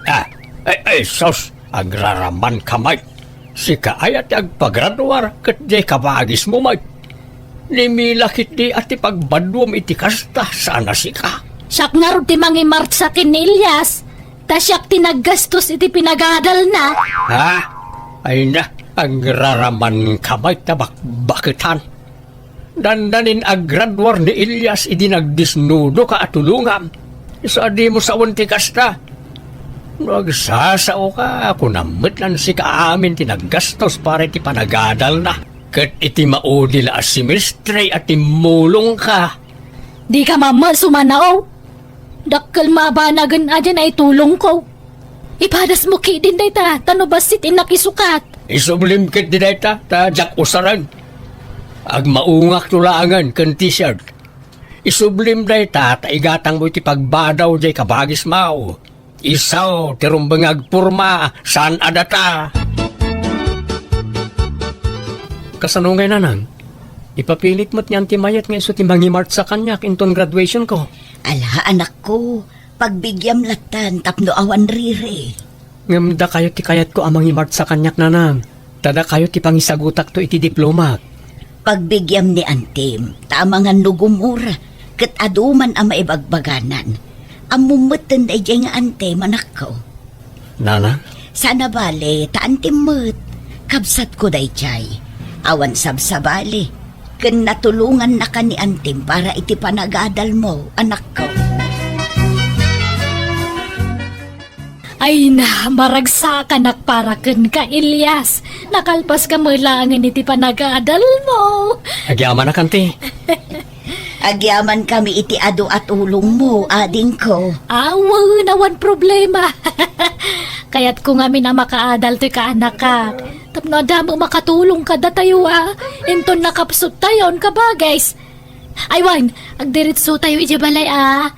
Ah, ay, ay, sus, agraraman ka, Mike. Sika aya ti agpagraduar ket diay kabagismo, Mike. Ni Mila ketdi a ti pagbaduam iti kasta, saan a sika. Siak ngarud ti mangimartsa ken ni Elias, ta siak ti naggastos iti pinagadalna. Ha? Ay na, agraraman ka, Mike, ta bakbaketan. Dandanin agraduar ni Elias idi nagdisnudoka a tulongam. Isu a dimo sawen ti kasta. No agsasaoka, kunam met laeng sika amin ti naggastos para iti panagadalna. Ket iti maudi la a semestre a timmulongka. Dika mammeso, Manao. Dakkel mabanagen a diay naitulongko. Ipadasmo ketdin dayta, ta no bassit innak isukat. Isublim ketdi dayta, ta diak usaren. Agmaungakto laengen ken t-shirt. Isublim dayta, ta igatangmo iti pagbadaw diay kabagismo. Isu ti rumbeng nga agporma, saan a data. Kasano ngay, Nanang? Ipapilit met ni Auntie Mayet nga isu ti mangimartsa kaniak inton graduation ko. Ala, anakko, pagbigyam lattan tapno awan riri. Ngem dakayo ti kayatko a mangimartsa kaniak, Nanang. Ta dakayo ti pangisagutakto iti diplomak. Pagbigyam ni Antim, ta amangan no gumura, ket adu man a maibagbaganan. Ammom metten daydiay nga Antim, anakko. Nanang? Saan a bale, ta Antim met. Kabsatko daydiay. Awan sabsabali. Ken natulongannaka ni Antim para iti panagadalmo, anakko. Ay na, maragsakanak para kenka, Elias. Nakalpaska met laengen iti panagadalmo. Agyamanak, Anti. Agyamankami iti adu a tulongmo, adingko. Awan, awan problema. Kayatko ngamin a makaadal toy kaanakak. Tapno adda met makatulong kadatayo a. Inton nakapsuttayon, kabagis. Ay wen, agdiretsotayo idiay balay a.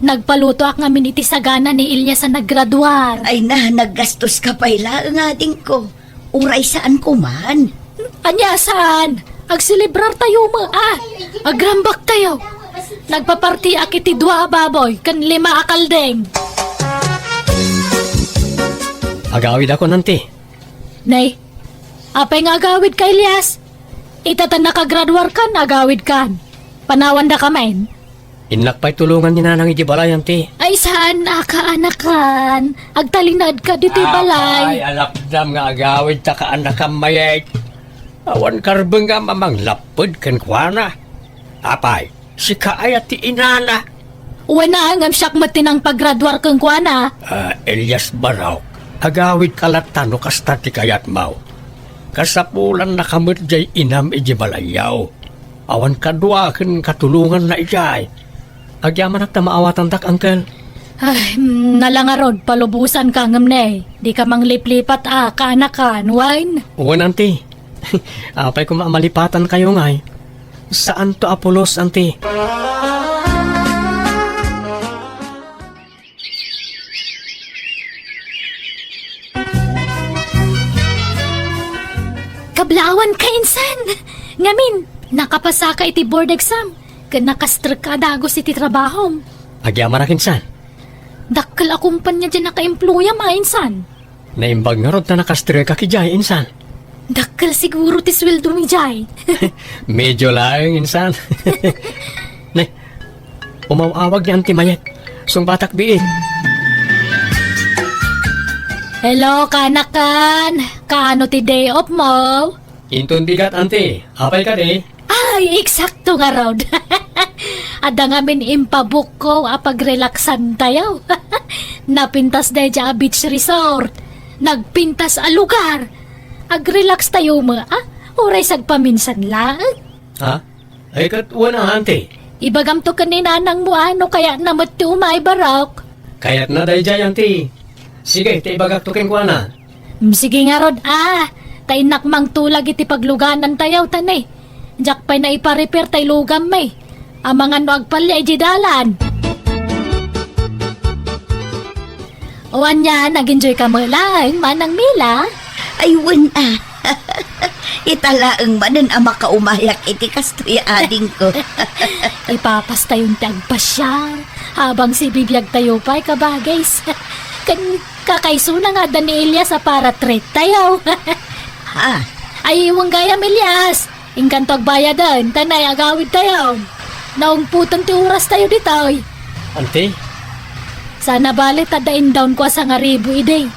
Nagpalutoak ngamin iti sagana ni Elias a naggraduar. Ay na, naggastoska pay laeng, adingko. Uray saanko man. Ania saan? Agselebrartayo met a. Agrambaktayo. Nagpapartiak iti dua a baboy ken lima a kaldeng. Agawidakon, Anti. Nay, apay nga agawidka, Elias? Ita ta nakagraduarkan, agawidkan. Panawandakamin. Innak pay tulongan ni Nanang idiay balay, Anti. Ay, saan a kaanakan? Agtalinaedka ditoy balay. Apay, alapdam nga agawidta kaanakam, Mayet. Awan karbengam a manglapped kenkuana. Apay, sika aya ti inana? Wen a, ngem siak met ti nangpagraduar kenkuana. Ah, Elias Barok, agawidka latta no kasta ti kayatmo. Kasapulannaka met diay inam idiay balayyo. Awan kadua ken katulonganna idiay. Agyamanak ta maawatandak, Uncle. Ay, mm, nala ngarud, palubosanka ngem ne. Dika mangliplipat a kaanakan, wen? Wen, Auntie. Apay koma a malipatankayo ngay? Saanto a pulos, Auntie. Kablaawanka, insan! Ngamin, nakapasaka iti board exam, ken nakastrekka a dagus iti trabahom. Agyamanak, insan. Dakkel a kumpanya diay nakaemployam a, insan. Naimbag ngarud ta nakastrekka idiay, insan. Dakkel siguro ti sueldomi idiay. Medyo laeng, insan. Ne, umaw-awag ni Auntie Mayet. Sungbatak biit. Hello, kaanakan. Kaano ti day off mo? Inton bigat, Auntie. Apay kadi? Ay, eksakto ngarud. Adda ngamin impabukko a pagrelaksantayo. Napintas daydiay a beach resort. Nagpintas a lugar. Agrelax tayo met, a? Uray sagpaminsan laeng. Ha? Ay, ket wen a, Auntie. Ibagamto ken ni nanangmo a no kayatna met ti umay, Barok. Kayatna daydiay, Auntie. Sige, ta ibagakto kenkuana. Mm, sige ngarud, a. Ta innak mangtulag iti pagluganantayo, ta ne. Diak pay naipa-repair ta ilugam, e. Amangan no agpalia iti dalan. O ania, nag-enjoy ka met laeng, Manang Mila? Ay, wen a. Ita laeng manen a makaumayak iti kastoy a adingko. Ipapastayon ti agpasiar, habang sibibiagtayo pay, kabagays. Ken kakaisuna nga adda ni Elias a para treat tayo. Ha? Ay, wen gayam, Elias. Inkanto agbayaden, ta nay agawidtayo. Naungpoten ti orastayo ditoy. Auntie? Sana bale ta adda indawnko a sangaribu idi.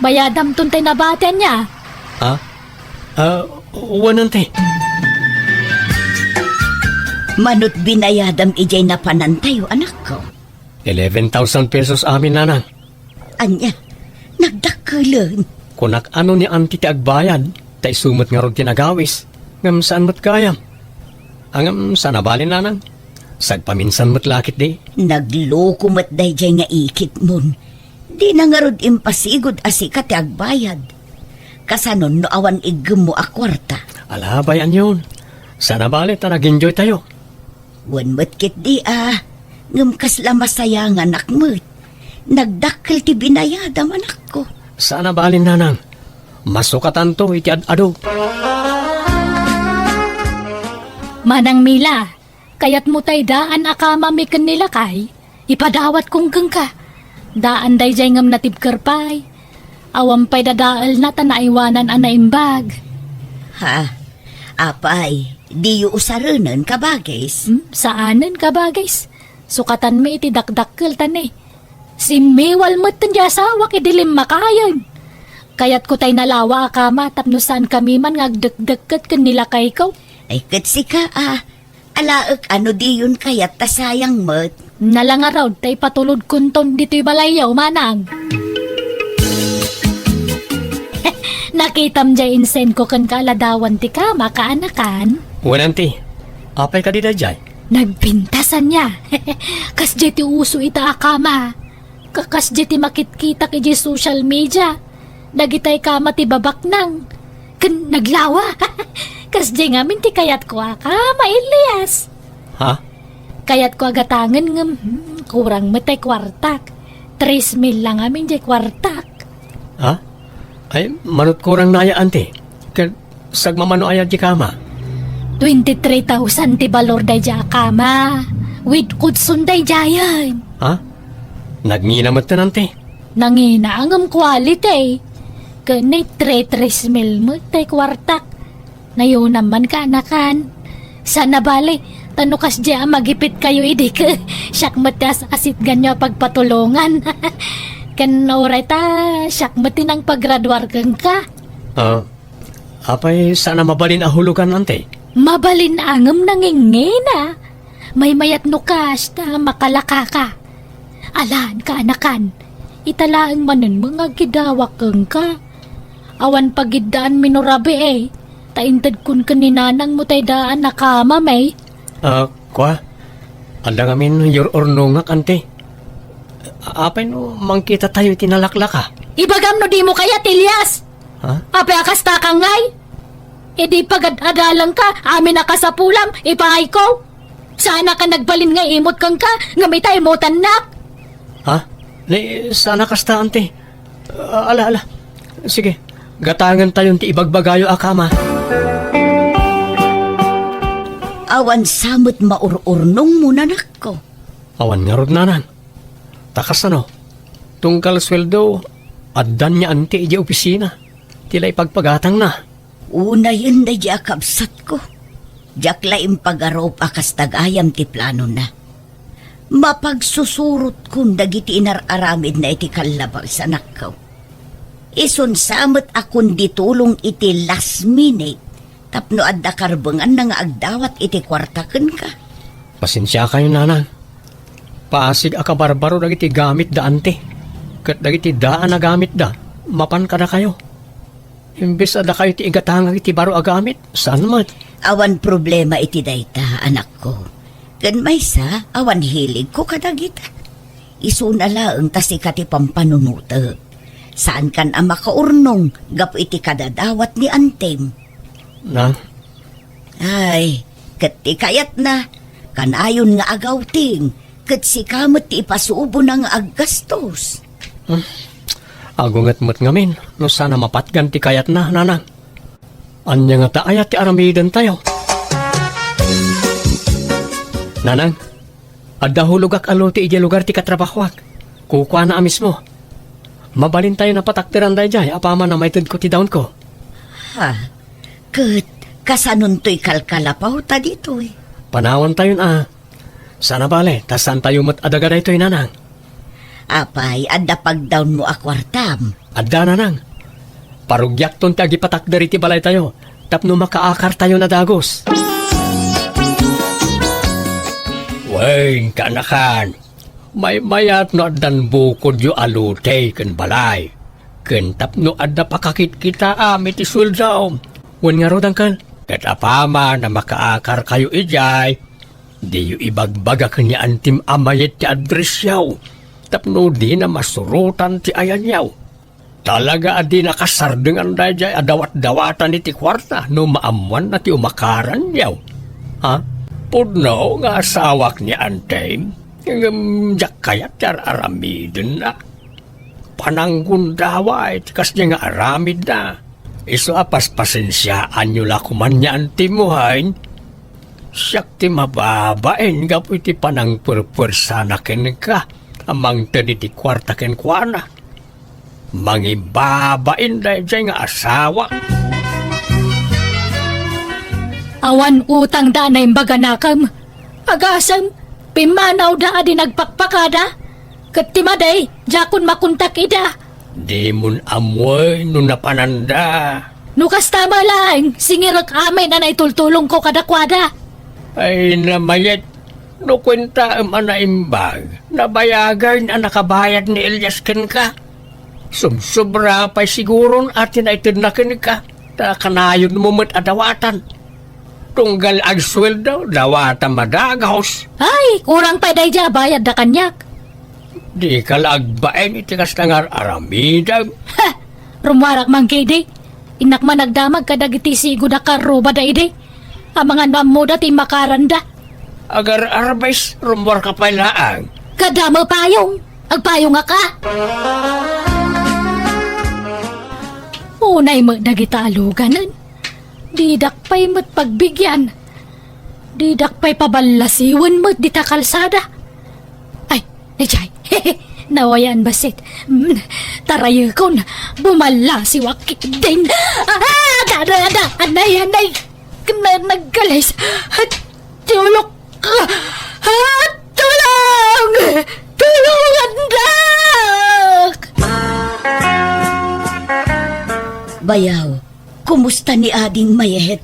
Bayadamton tay nabati, ania? Ha? A, wen, Auntie. Manut binayadam idiay napanantayo, anakko? Eleven thousand pesos amin, Nanang. Ania, nagdakkelen? Kunak a no ni Auntie ti agbayad, ta isu met ngarud ti nagawis, ngem saan met gayam. A, ngem sana bale, Nanang. Sagpaminsan met la ketdi. Nagloko met daydiay nga ikitmon. Dina ngarud impasigud a sika ti agbayad. Kasanon no awan iggemmo a kuarta? Ala, bay-anyon. Sana bale ta nag-enjoytayo. Wen met ketdi a, ngem kasla masayanganak met. Nagdakkel ti binayadam, anakko. Sana bale, Nanang. Masukatanto iti ad-adu. Manang Mila, kayatmo tay daan a kamami ken ni lakay? Ipadawatko kenka. Daan daydiay ngem natibker pay. Awan pay dadaelna ta naaywanan a naimbag. Ha? Apay, diyo usarenen, kabagis? Hmm, saanen, kabagis. Sukatanmi iti dakdakkel ta ne. Simmiwal metten ti asawak idi limmakayen. Kayatko tay nalawa a kama tapno saankami man nga agdekdekket ken ni lakayko. Ay, ket sika a, alaek a no diyon kayat ta sayang met. Nala ngarud ta ipatulodkonton ditoy balayyo, manang. Nakitam diay insendko ken kaaladawan ti kama, kaanakan? Wen, Auntie. Apay kadi daydiay? Nagpintas ania. Kasdiay ti uso ita a kama. Kakasdiay ti makitkitak idiay social media. Dagitay kama ti babaknang. Ken naglawa. Kasdiay ngamin ti kayatko a kama, Elias. Ha? Kayatko a gatangen ngem, hmm, kurang met tay kuartak. Tres mil la ngamin diay kuartak. Ha? Ay, manut kurang naya, Auntie. Ket sagmamano aya diay kama? Twenty-three thousand ti balor daydiay a kama. With kutson daydiayen. Ha? Nagngina metten, Auntie? Nangina ngem quality. Ken ni tres tres mil met tay kuartak. Nayonam man, kaanakan. Sana bale, ta no kasdiay a magipitkayo idi ket siak met ti as-asitganyo a pagpatulongan. Ken uray ta siak met ti nangpagraduar kenka. Ah, apay saan a mabalin a hulogan, Auntie? Mabalin a ngem nangingina. Maymayat no kas ta makalakaka. Alan, kaanakan. Ita laeng manen nga agkidawak kenka. Awan pagiddaanmi no rabii, ta intedkon ken ni nanangmo tay daan a kamami. Ah, kua? Adda ngamin yur-urnongak, Auntie. Apay no mangkitatayo iti nalaklaka? Ibagam no dimo kayat, Elias! Ha? Apay a kasta ka ngay? Idi pagad-adalangka, amin a kasapulam, ipangayko. Saanak a nagbalin nga imut kenka, ngem ita imutannak. Ha? Ni, saan a kasta, Auntie. Ah, ala, ala. Sige, gatangentayon ti ibagbagayo a kama. Awan sa met maur-urnongmo, anakko. Awan ngarud, Nanang. Ta kasano? Tunggal sueldo, addan ni Auntie idiay opisina. Ti la ipagpagatangna. Unayen daydiay a kabsatko. Diak la impagarup a kasta gayam ti planona. Mapagsusurotkon dagiti inar-aramidna iti kallabas, anakko. Isun sa met a kundi tulong iti last minute tapno adda karbenganna nga agdawat iti kuarta kenka. Pasensiakayo, nanang. Pasig a kabarbaro dagiti gamit da anti. Ket dagiti daan a gamitda, mapan kadakayo. Imbes a dakayo ti igatangag iti baro a gamit, saan met? Awan problema iti dayta, anakko. Ken maysa, awan hiligko kadagita. Isuna laeng ta sika ti pampanunotek. Saankan a makaurnong gapu iti kadadawat ni antim. Na? Ay, ket ti kayatna, kanayon nga agawting, ket sika met ti ipasubona nga aggastos. Hmm. Agunget met ngamin, no saan a mapatgan ti kayatna, nanang. Ania ngata aya ti aramidentayo? Nanang, adda hulogak a lote idiay lugar ti katrabahoak. Kukuana a mismo. Mabalintayon a patakderan daydiay apaman a maitedko ti dawnko. Ha? Ket kasanontoy kalkalapawta ditoy? Panawantayon a. Saan a bale, ta saantayo met a daga daytoy, nanang. Apay, adda pagdawnmo a kuartam? Adda, nanang. Parugiakton ti agipatakder iti balaytayo tapno makaakartayon a dagus. Wen, kaanakan, maymayat no addan bukodyo a lote ken balay, ken tapno adda pakakitkitaam iti sueldo. Wen ngarud, angkel. Ket apaman a makaakarkayo idiay, diyo ibagbaga ken ni antim a mayat ti addressyo, tapno dina masurotan ti ayanyo. Talaga a dina kasardengan daydiay a dawatdawatan iti kuarta no maammoanna ti umakaranyo. Ha? Pudno nga asawak ni antim, ngem diak kayat ti ar-aramidenna. Pananggundaway ti kasdiay nga aramidna. Isu a paspasensiaanyo la koman ni antim, wen? Siak ti mababain gapu iti panangpuerpuersana kenka a mangted iti kuarta kenkuana. Mangibabain daydiay nga asawa. Awan utangda a naimbag a nakem. Agasem, pimmanawda a di nagpakpakada. Ket ti madi, diakon makontak ida. Dimon ammoy no napananda. No kasta met laeng, singirek amin a naitultulongko kadakuada. Ay, namayat, no kuentaem a naimbag, nabayagen a nakabayad ni Elias kenka. Subsobra pay siguron a ti naitedna kenka, ta kanayonmo met a dawatan. Tunggal agsueldo, dawata madagos. Ay, kurang pay daydiay a bayadda kaniak. Dika la agbain iti kasta nga ar-aramidem. Ha! Rummuarak man ketdi. Innak man agdamag kadagiti sigud a karrubada idi. Amangan no ammoda ti makaranda. Agar-arbes, rummuarka pay laeng. Kadama payong. Agpayongaka. Unay met dagita a luganen. Didak pay met pagbigian. Didak pay paballasiwen met dita kalsada. Ay, daydiay. Nawayan bassit. Mm, tarayekon. Bumallasiwak ketdin. Ah, ada, ada, ada. Anay, anay. Kena naggalis. Tulong! Ah, tulong! Tulong, annak! Bayaw, kumusta ni Ading Mayet?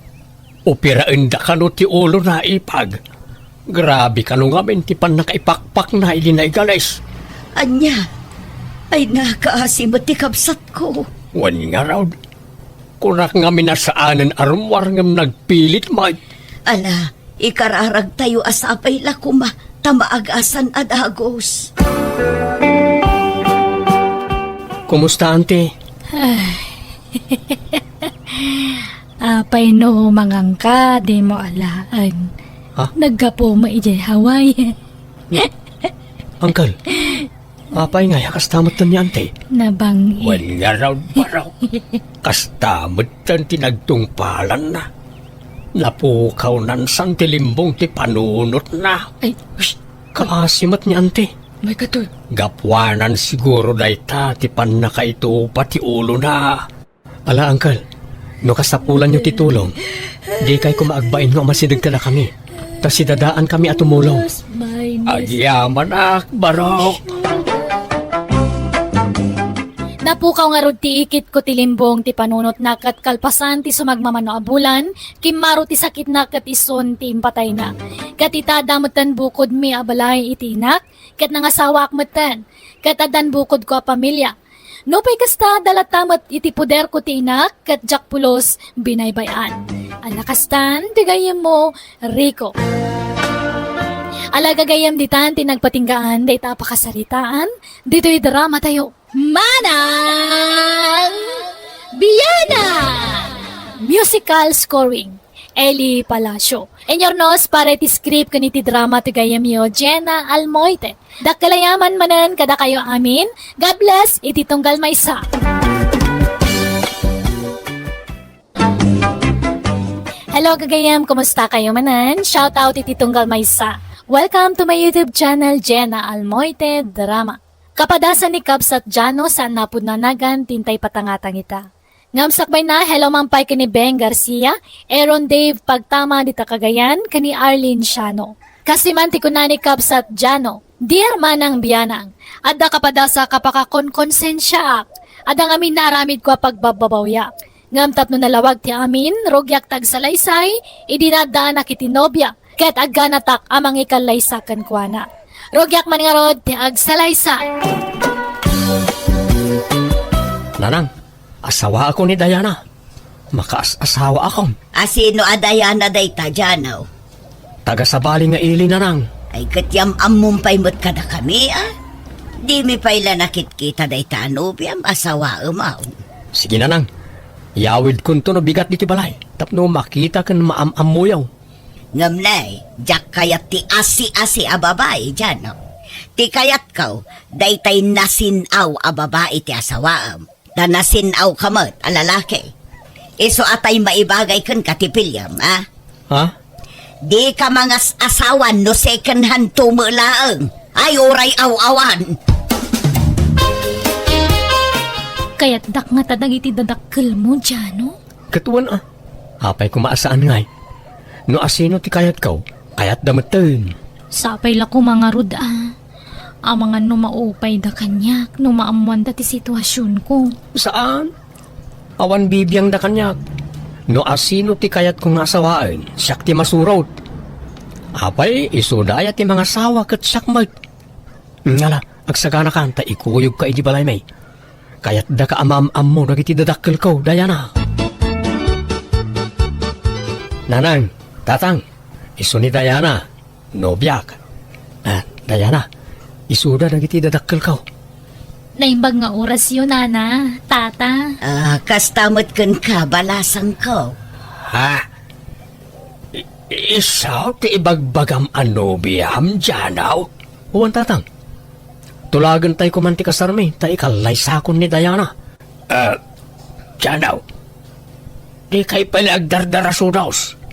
Operaenda kano ti ulona, ipag. Grabe kano ngamin ti pannakaipakpakna idi naigalis. Ania? Ay, nakaasi met ti kabsatko. Wen ngarud, kunak ngamin a saanen a rummuar ngem nagpilit met. Ala, ikararagtayo a sapay la koma ta maagasan a dagus. Kumusta, Auntie? Ay. Apay no mangangka, dimo alaen. Ha? Naggapu mo idiay Hawaii. Uncle, apay nga, kasta metten ni Auntie? Nabang-i. Wen ngarud, Barok. Kasta metten ti nagtungpalanna. Napukawnan san ti limbong ti panunotna. Ay, shh! Kaasi met ni Auntie. May katoy. Gapuanan siguro dayta ti pannakaitupa ti ulona. Ala, Uncle, no kasapulanyo ti tulong, dikay koma agbain nga umasideg kadakami, ta sidadaankami a tumulong. Agyamanak, Barok. Napukaw ngarud ti ikitko ti limbong ti panunotna ket kalpasan ti sumagmamano a bulan, kimmaro ti sakitna ket isun ti impatayna. Ket ita adda metten bukodmi a balay iti inak, ket nangasawaak metten, ket addan bukodko a pamilia. Nupay kasta, adda latta met iti poderko ti inak, ket diak pulos binaybay-an. Ala kastan ti gayyemmo, Rico. Ala gagayyem, ditan ti nagpatinggaan dayta a pakasaritaan ditoy dramatayo. Manang Biana! Musical scoring, Eli Palacio. Inyornos para iti script ken iti drama ti gayyemyo, Jenna Almoite. Dakkel a yaman manen kadakayo amin. God bless iti tunggal maysa. Hello, gagayyem. Kumusta kayo manen? Shout out iti tunggal maysa. Welcome to my YouTube channel, Jenna Almoite Drama. Kapadasan ni Kabsat Jano, saan napud nanagan, tintay patangatang ita. Ngem sakbayna, hello man pay ken ni Beng Garcia, Aaron Dave Pagtama dita Cagayan, ken ni Arlene Siano. Kastoy man ti kuna ni Kabsat Jano, "Dear Manang Bianang, adda kapadasa kapakakonkonsensiaak. Adda ngamin naaramidko a pagbabbabawiak. Ngem tapno nalawag ti amin, rugiak ta agsalaysay, idi naaddaanak iti nobia, ket agganatak a mangikallaysa kenkuana. Rugiak man ngarud ti agsalaysay." Nanang, asawaakon ni Diana. Makaas-asawaakon. A sino a Diana dayta, Jano? Taga-Sabali nga ili, Nanang. Ay, ket yam-ammom pay met kadakami, a? Dimi pay la nakitkita dayta a nobiam, asawaem, a? Sige, Nanang. Yawidkonto no bigat ditoy balay tapno makita ken maam-ammoyo. Ngem ne, diak kayat ti asi-asi a babai, Jano. Ti kayatko, daytay nasin-aw a babai ti asawaem. Ta nasin-awka met a lalaki. Isu a tay maibagay kenka ti pilem, a? Ha? Dika mangas-asawa no second hand to met laeng. Ay, uray aw-awan. Kayatdak ngata dagiti dadakkelmo, Jano? Ket wen, a. Apay koma a saan ngay? No asino ti kayatko, kayatda metten. Sapay la koma ngarud a. Amangan no maupayda kaniak no maammoanda ti situasionko. Saan? Awan bibiangda kaniak. No asino ti kayatko nga asawaen, siak ti masurot. Apay, isuda aya ti mangasawa ket siak met. Ngala, agsaganakan ta ikuyogka iti balaymi. Kayatdaka a maam-ammo dagiti dadakkelko, Diana. Nanang, tatang, isu ni Diana, nobiak. Ah, Diana, isuda dagiti dadakkelko. Naimbag nga orasyo, nana, tata. Ah, kasta met kenka, balasangko. Ha? I-, isu ti ibagbagam a nobiam, Jano? Wen, tatang. Tulagentay koman ti kasarmi, ta ikallaysakon ni Diana. Ah, Jano, dikay pay la agdardarasudos.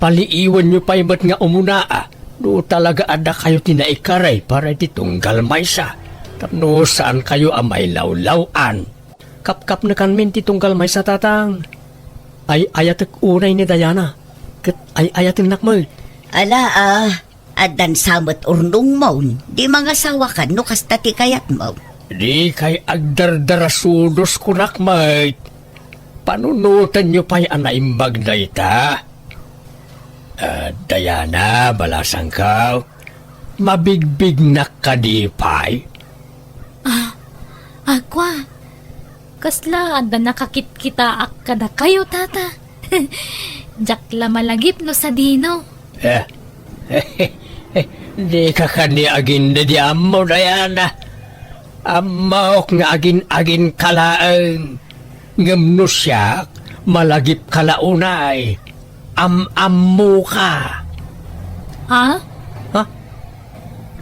Paliiwenyo pay met nga umuna, a, no talaga a dakayo ti naikari para iti tunggal maysa, tapno saankayo a mailawlaw-an. Kapkapnekanmin ti tunggal maysa, tatang. Ay-ayatek unay ni Diana, ket ay-ayatennak met. Ala, a, addan sa met urnongmon, di mangasawakan no kasta ti kayatmo. Dikay agdardarasudos, kunak met. Panunotenyo pay a naimbag dayta. Ah, Diana, balasangko, mabigbignak kadi pay? Ah, agua, kasla adda nakakitkitaak kadakayo, tata? Diak la malagip no sadino. Eh, dika kani agin-, di ammo, Diana. Ammok nga agin-aginka laeng. Ngem no siak, malagipka la unay. Am-ammoka. Ha? Ha?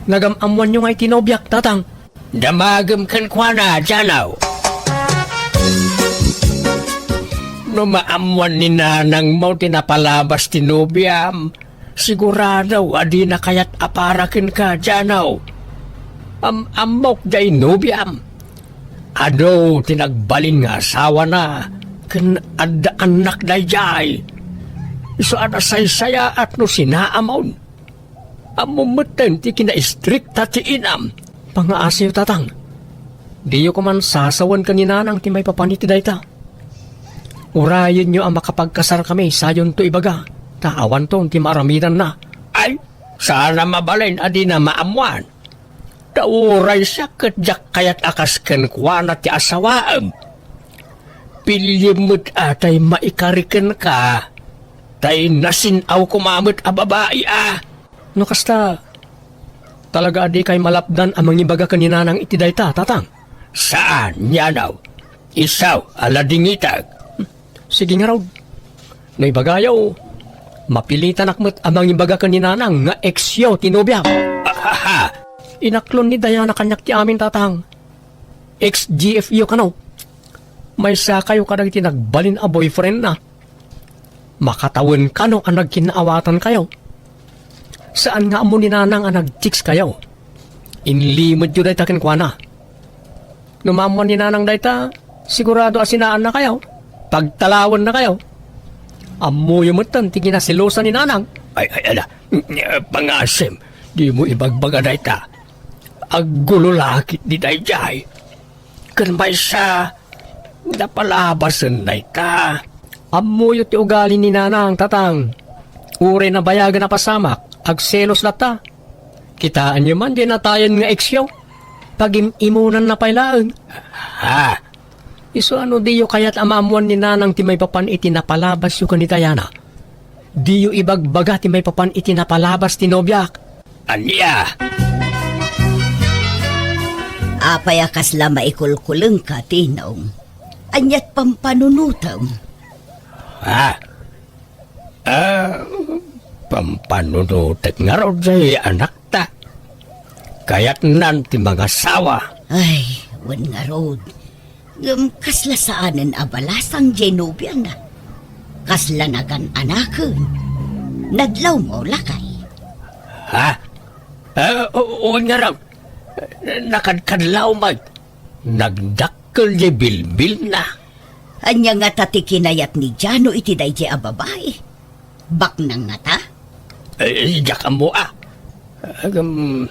Nagam-ammoanyo ngay ti nobiak, tatang? Damagem kenkuana, Jano. No maammoan ni nanangmo ti napalabas ti nobiam, sigurado a dina kayat a para kenka, Jano. Am-ammok jay nobiam. Adu ti nagbalin nga asawana ken adda annak daydiay. Isu a nasaysayaat no sinaamon. Ammom metten ti kinaistrikta ti inam. Pangngaasiyo, tatang. Diyo koman sasawen ken ni Nanang ti maipapan iti dayta. Urayenyo a makapagkasarkami, sayonto ibaga, ta awanton ti maaramidanna. Ay, saan a mabalin a dina maammoan. Ta uray siak ket diak kayat a kas kenkuana ti asawaem. Piliem met a tay maikari kenka, tay nasin-aw koma met a babai a. No kasta, talaga a dikay malapdan a mangibaga ken ni Nanang iti dayta, Tatang? Saan, Jano? Isu a ladingitek. Sige ngarud. No ibagayo, mapilitanak met a mangibaga ken ni Nanang nga ex-yo ti nobiak. Ahaha! Inaklon ni Diana kaniak ti amin, Tatang. Ex-G F yo kano. Maysakayo kadagiti nagbalin a boyfriendna. Makatawen kano a nagkinaawatankayo. Saan nga ammo ni Nanang a nag-text kayo. Inlimedyo dayta kenkuana. No maammoan ni Nanang dayta, sigurado a sinaannakayo. Pagtalawennakayo. Ammoyo metten ti kinaselosan ni Nanang. Ay, ay, ala. Pangasim, dimo ibagbaga dayta. Aggulo la ketdi daydiay. Ken maysa, napalabasen dayta. Ammoyo ti ugali ni Nanang, Tatang. Uray nabayagen a pasamak, agselos latta. Kitaenyo man diay natayen nga ex-yo. Pagim-imonanna pay laeng. Ha? Isu a no diyo kayat a maammoan ni Nanang ti maipapan iti napalabasyo ken ni Diana, diyo ibagbaga ti maipapan iti napalabas ti nobiak. Ania? Apay a kasla maikulkulengka, Tinong? Ania't pampanunotem? Ha? Ah, pampanunotek ngarud jay anakta. Kayatnan ti mangasawa. Ay, wen ngarud. Ngem kasla saanen a balasang jay nobiana. Kasla nagan-anaken. Nadlawmo, lakay. Ha? Ah, o-, wen ngarud. Nakadkadlaw met. Nagdakkel jay bilbilna. Ania ngata ti kinayat ni Jano iti daydiay a babai? Baknang ngata? Eh, diak ammo a. Agam,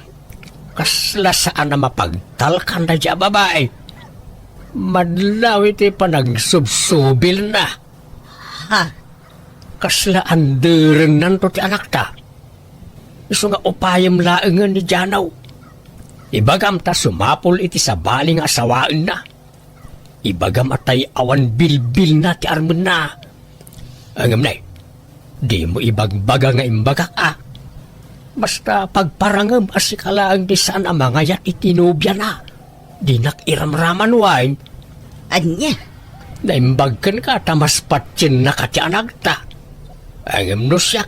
kasla saan a mapagtalkan daydiay a babai. Madlaw iti panagsubsubilna. Ha? Kasla anderennanto ti anakta. Isu nga upayem laengen ni Jano. Ibagam ta sumapul iti sabali nga asawaenna. Ibagam a tay awan bilbilna ti armenna. Ngem nay, dimo ibagbaga nga imbagak a. Basta pagparangem a sika laeng ti saan a mangayat iti nobiana. Dinak iramraman wen. Ania? Naimbag kenka ta mas patiennaka ti anakta. Ngem no siak,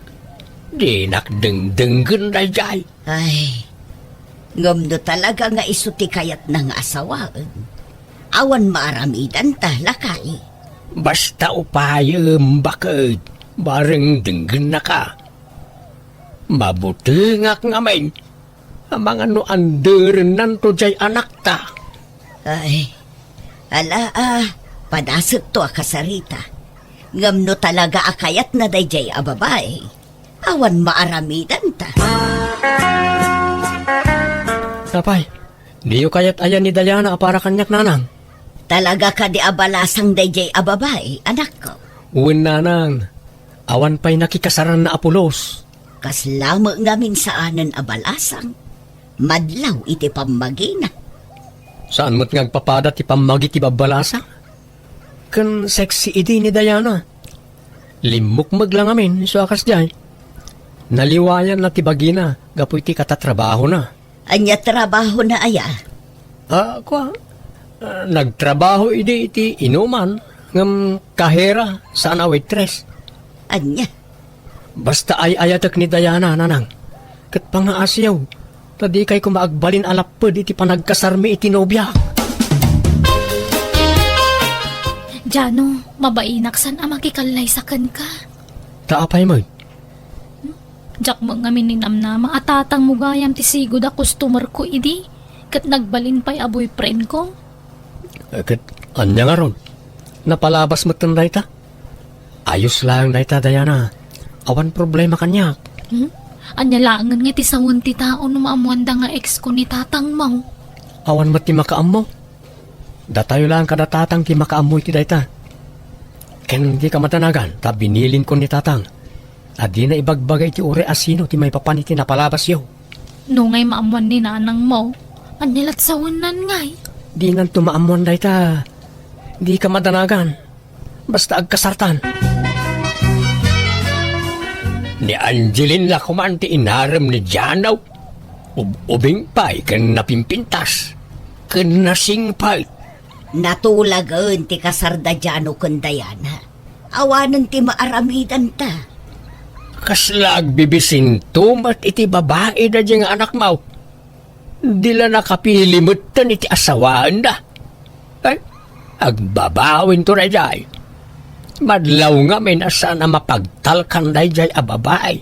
dinak dengdenggen daydiay. Ay, ngem no talaga nga isu ti kayatna nga asawaen, awan maaramidanta, lakay. Basta upayem, baket, bareng denggennaka. Mabutengak ngamin, amangan no anderennanto jay anakta. Ay, ala a, padasekto a kasarita. Ngem no talaga a kayatna daydiay a babai, awan maaramidanta. Apay, diyo kayat aya ni Diana a para kaniak, Nanang? Talaga kadi a balasang daydiay a babai, anakko? Wen, Nanang. Awan pay nakikasaranna a pulos. Kasla met ngamin saanen a balasang. Madlaw iti pammagina. Saan met nga agpapada ti pammagi ti babbalasang? Ken sexy idi ni Diana. Limmukmeg la ngamin isu a kasdiay. Naliwayanna ti bagina gapu iti katatrabahona. Ania trabahona aya? Ah, kua, ah, nagtrabaho idi iti inuman, ngem kahera, saan a waitress. Ania? Basta ay-ayatek ni Diana, Nanang. Ket pangaasiyo, ta dikay koma agbalin a lapped iti panagkasarmi iti nobiak. Jano, mabainak saan a makikallaysa kenka. Ta apay met? Diak met ngamin ninamnama a tatangmo gayam ti sigud a customer ko idi, ket nagbalin pay a boyfriend ko. Eh, ket ania ngarud? Napalabas metten dayta? Ayos laeng dayta, Diana. Awan problema kaniak. Hmm? Ania laengen nga ti sawen ti tao no maammoanda nga ex ko ni tatangmo? Awan met ti makaammo. Datayo laeng kada tatang ti makaammo iti dayta. Ken dika madanagan ta binilinkon ni tatang a dina ibagbaga iti uray a sino ti maipapan iti napalabasyo. No ngay maammoan ni nanangmo, ania lat sawennan ngay? Dinanto maammoan dayta. Dika madanagan. Basta agkasartan. Ni Angeline la koman ti inarem ni Diana. Ub-, ubing pay ken napimpintas, ken nasingpet. Natulagen ti kasar da Diana ken Diana. Awanen ti maaramidanta. Kasla agbibisinto met iti babai daydiay nga anakmo. Di la nakapili metten iti asawaenna. Ay, agbabawinto daydiay. Madlaw ngamin a saan a mapagtalkan daydiay a babai.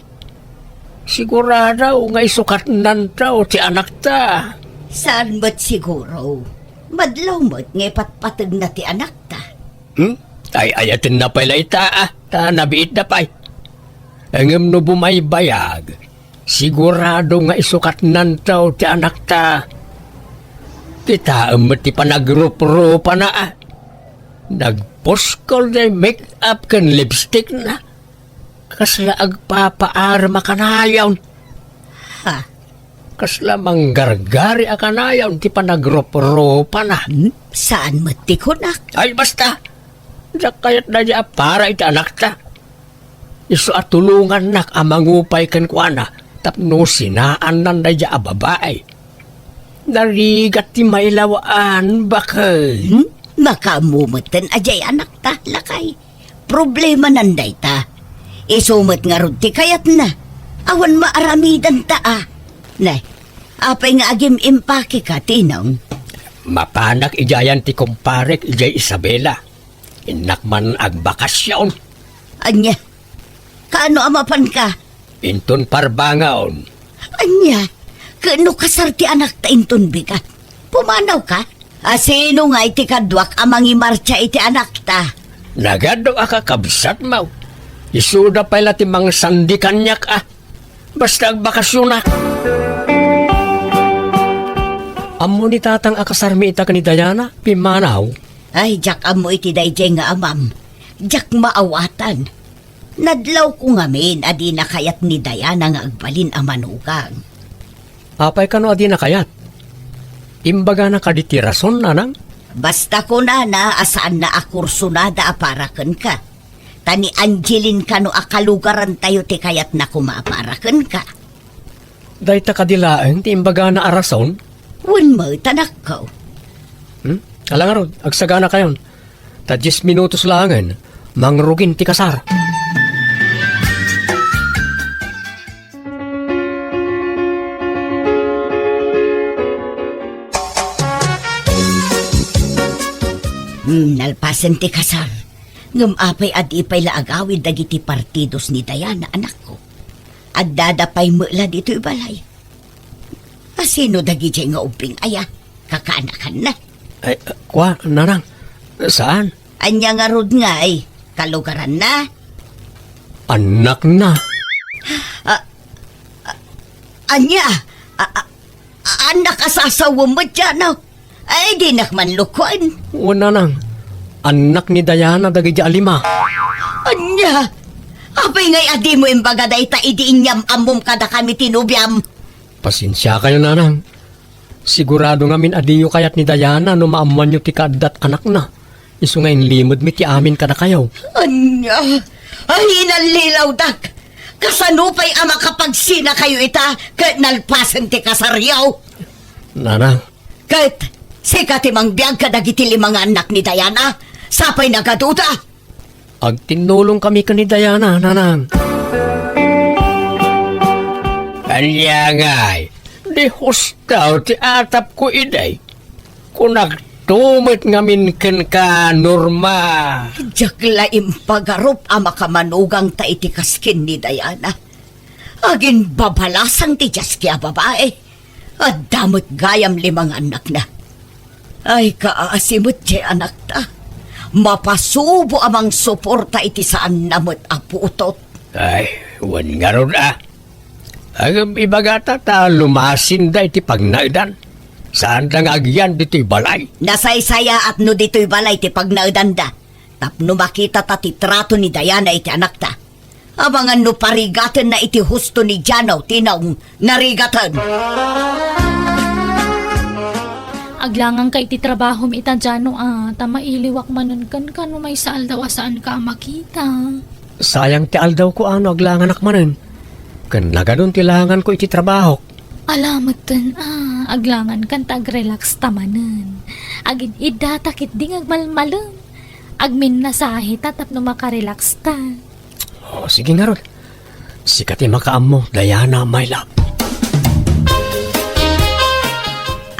Sigurado nga isukatnanto ti anakta. Saan met siguro? Madlaw met nga ipatpategna ti anakta. Hmm? Ay-ayatenna pay la ita, ah, ta nabiitda pay. Ngem no bumaybayag, sigurado nga isukatnanto ti anakta. Kitaem met ti panagruprupana, ah. Nagpuskol ti make-up ken lipstickna. Kasla agpapaarem a kanayon. Ha? Kasla manggargari a kanayon ti panagruprupana. Hmm? Saan met ti kunak? Ay, basta! Diak kayat daydiay a para iti anakta. Isu a tulongannak a mangupay kenkuana tapno sinaannan daydiay a babai. Narigat ti mailawaan, baket. Hmm? Makaammo metten a diay anakta, lakay. Problemanan dayta. Isu met ngarud ti kayatna. Awan maaramidanta, a. Ne, apay nga agim-impakeka, Tinong? Mapanak idiayan ti kumparek idiay Isabela. Innak man agbakasyon. Ania? Kaano a mapanka? Inton parbangon. Ania? Ket no kasar ti anakta inton bigat, pumanawka? A sino ngay ti kaduak a mangimartsa iti anakta? Nagadu a kakabsatmo. Isuda pay la ti mangsandi kaniak, a. Basta agbakasyonak. Ammo ni tatang a kasarmi ita ken ni Diana, pimmanaw. Ay, diak ammo iti daydiay nga amam. Diak maawatan. Nadlawko ngamin a dina kayat ni Diana nga agbalin a manugang. Apay kano a dina kayat? Imbagana kadi ti rason, nanang? Basta kunana a saanna a kursonada a para kenka. Ta ni Angeline kano a kalugarantayo ti kayatna koma a para kenka. Dayta kadi laeng ti imbagana a rason? Wen met, anakko. Hmm? Ala ngarud, agsaganakayon. Ta dies minutos laengen, mangrugin ti kasar. Hmm, nalpasen ti kasar. Ngem apay a di pay la agawid dagiti partidos ni Diana, anakko? Addada pay met la ditoy balay. A sino dagidiay nga ubbing aya? Kakaanakanna? Ay, kua, nanang. Saan? Ania ngarud ngay? Kalugaranna? Annakna. A, a, ania? A, a, annak a sasawem met, Diana? Ay, dinak man lukon. Wen, nanang. Annak ni Diana dagiti a lima. Ania? Apay ngay a dimo imbaga dayta idi inyam-ammom kadakami ti nobiam? Pasensiakayo, nanang. Sigurado ngamin a diyo kayat ni Diana no maammoanyo ti kaaddat anakna. Isu nga inlimedmi ti amin kadakayo. Ania? Ay, inallilawdak! Kasano pay a makapagsinakayo ita ket nalpasen ti kasaryo? Nanang. Ket sika ti mangbiag kadagiti lima nga annak ni Diana, sapay nagaduda? Agtinnulongkami ken ni Diana, nanang. Ania ngay, di husto ti atapko idi. Kunakto met ngamin kenka, Norma. Diak la impagarup a makamanugangta iti kaskin ni Diana. Aginbabalasang ti diaski a babai. Adda met gayam lima nga annakna. Ay, kaasi met diay anakta. Mapasubo a mangsuporta iti saanna met a putot. Ay, wen ngarud a. Ngem ibagata ta lumasinda iti pagnaedan. Saanda nga agyan ditoy balay. Nasaysayaat no ditoy balay ti pagnaedanda. Tapno makitata ti trato ni Diana iti anakta. Amangan no parigatenna iti husto ni Jano ti naung-, narigaten. Aglanganka iti trabahom ita, Jano, a, ta mailiwak manen kenka no maysa aldaw a saanka a makita. Sayang ti aldawko a no aglanganak manen. Ken nagadun ti langanko iti trabahok. Ala metten a, aglangankan ta agrelaxta manen. Agid-iddata ketdi nga agmalmalem. Agminnasaheta tapno makarelaxta. O, sige ngarud. Sika ti makaammo, Diana, my love.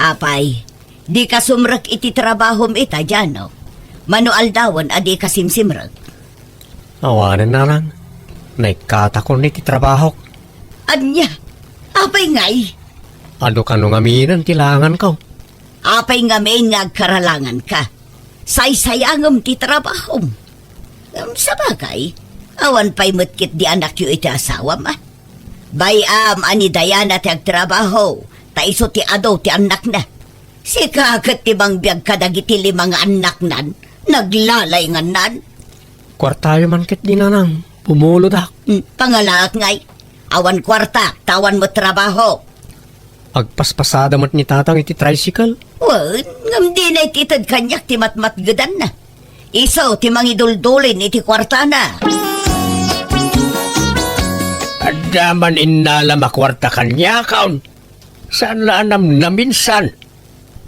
Apay, dika sumrek iti trabahom ita, Jano? Mano aldawen a dika simsimrek? Awanen, nanang. Naikkatakon iti trabahok. Ania? Apay ngay? Adu kano ngaminen ti langanko. Apay ngamin nga agkaralanganka? Saysayangem ti trabahom. Ngem sabagay, awan pay met ketdi anakyo iti asawam, a? Bay-am a ni Diana ti agtrabaho, ta isu ti adu ti annakna. Sika ket ti mangbiag kadagiti lima nga annaknan, naglalayngannan. Kuartayo man ketdi, nanang, pumulodak. Hmm, pangalaak ngay. Awan kuarta, ta awan met trabaho. Agpaspasada met ni Tatang iti tricycle. Wen, ngem dina iti ited kaniak ti matmatgedanna. Isu ti mangiduldulin iti kuartana. Adda man innalam a kuarta kaniakon. Saan la a namnaminsan.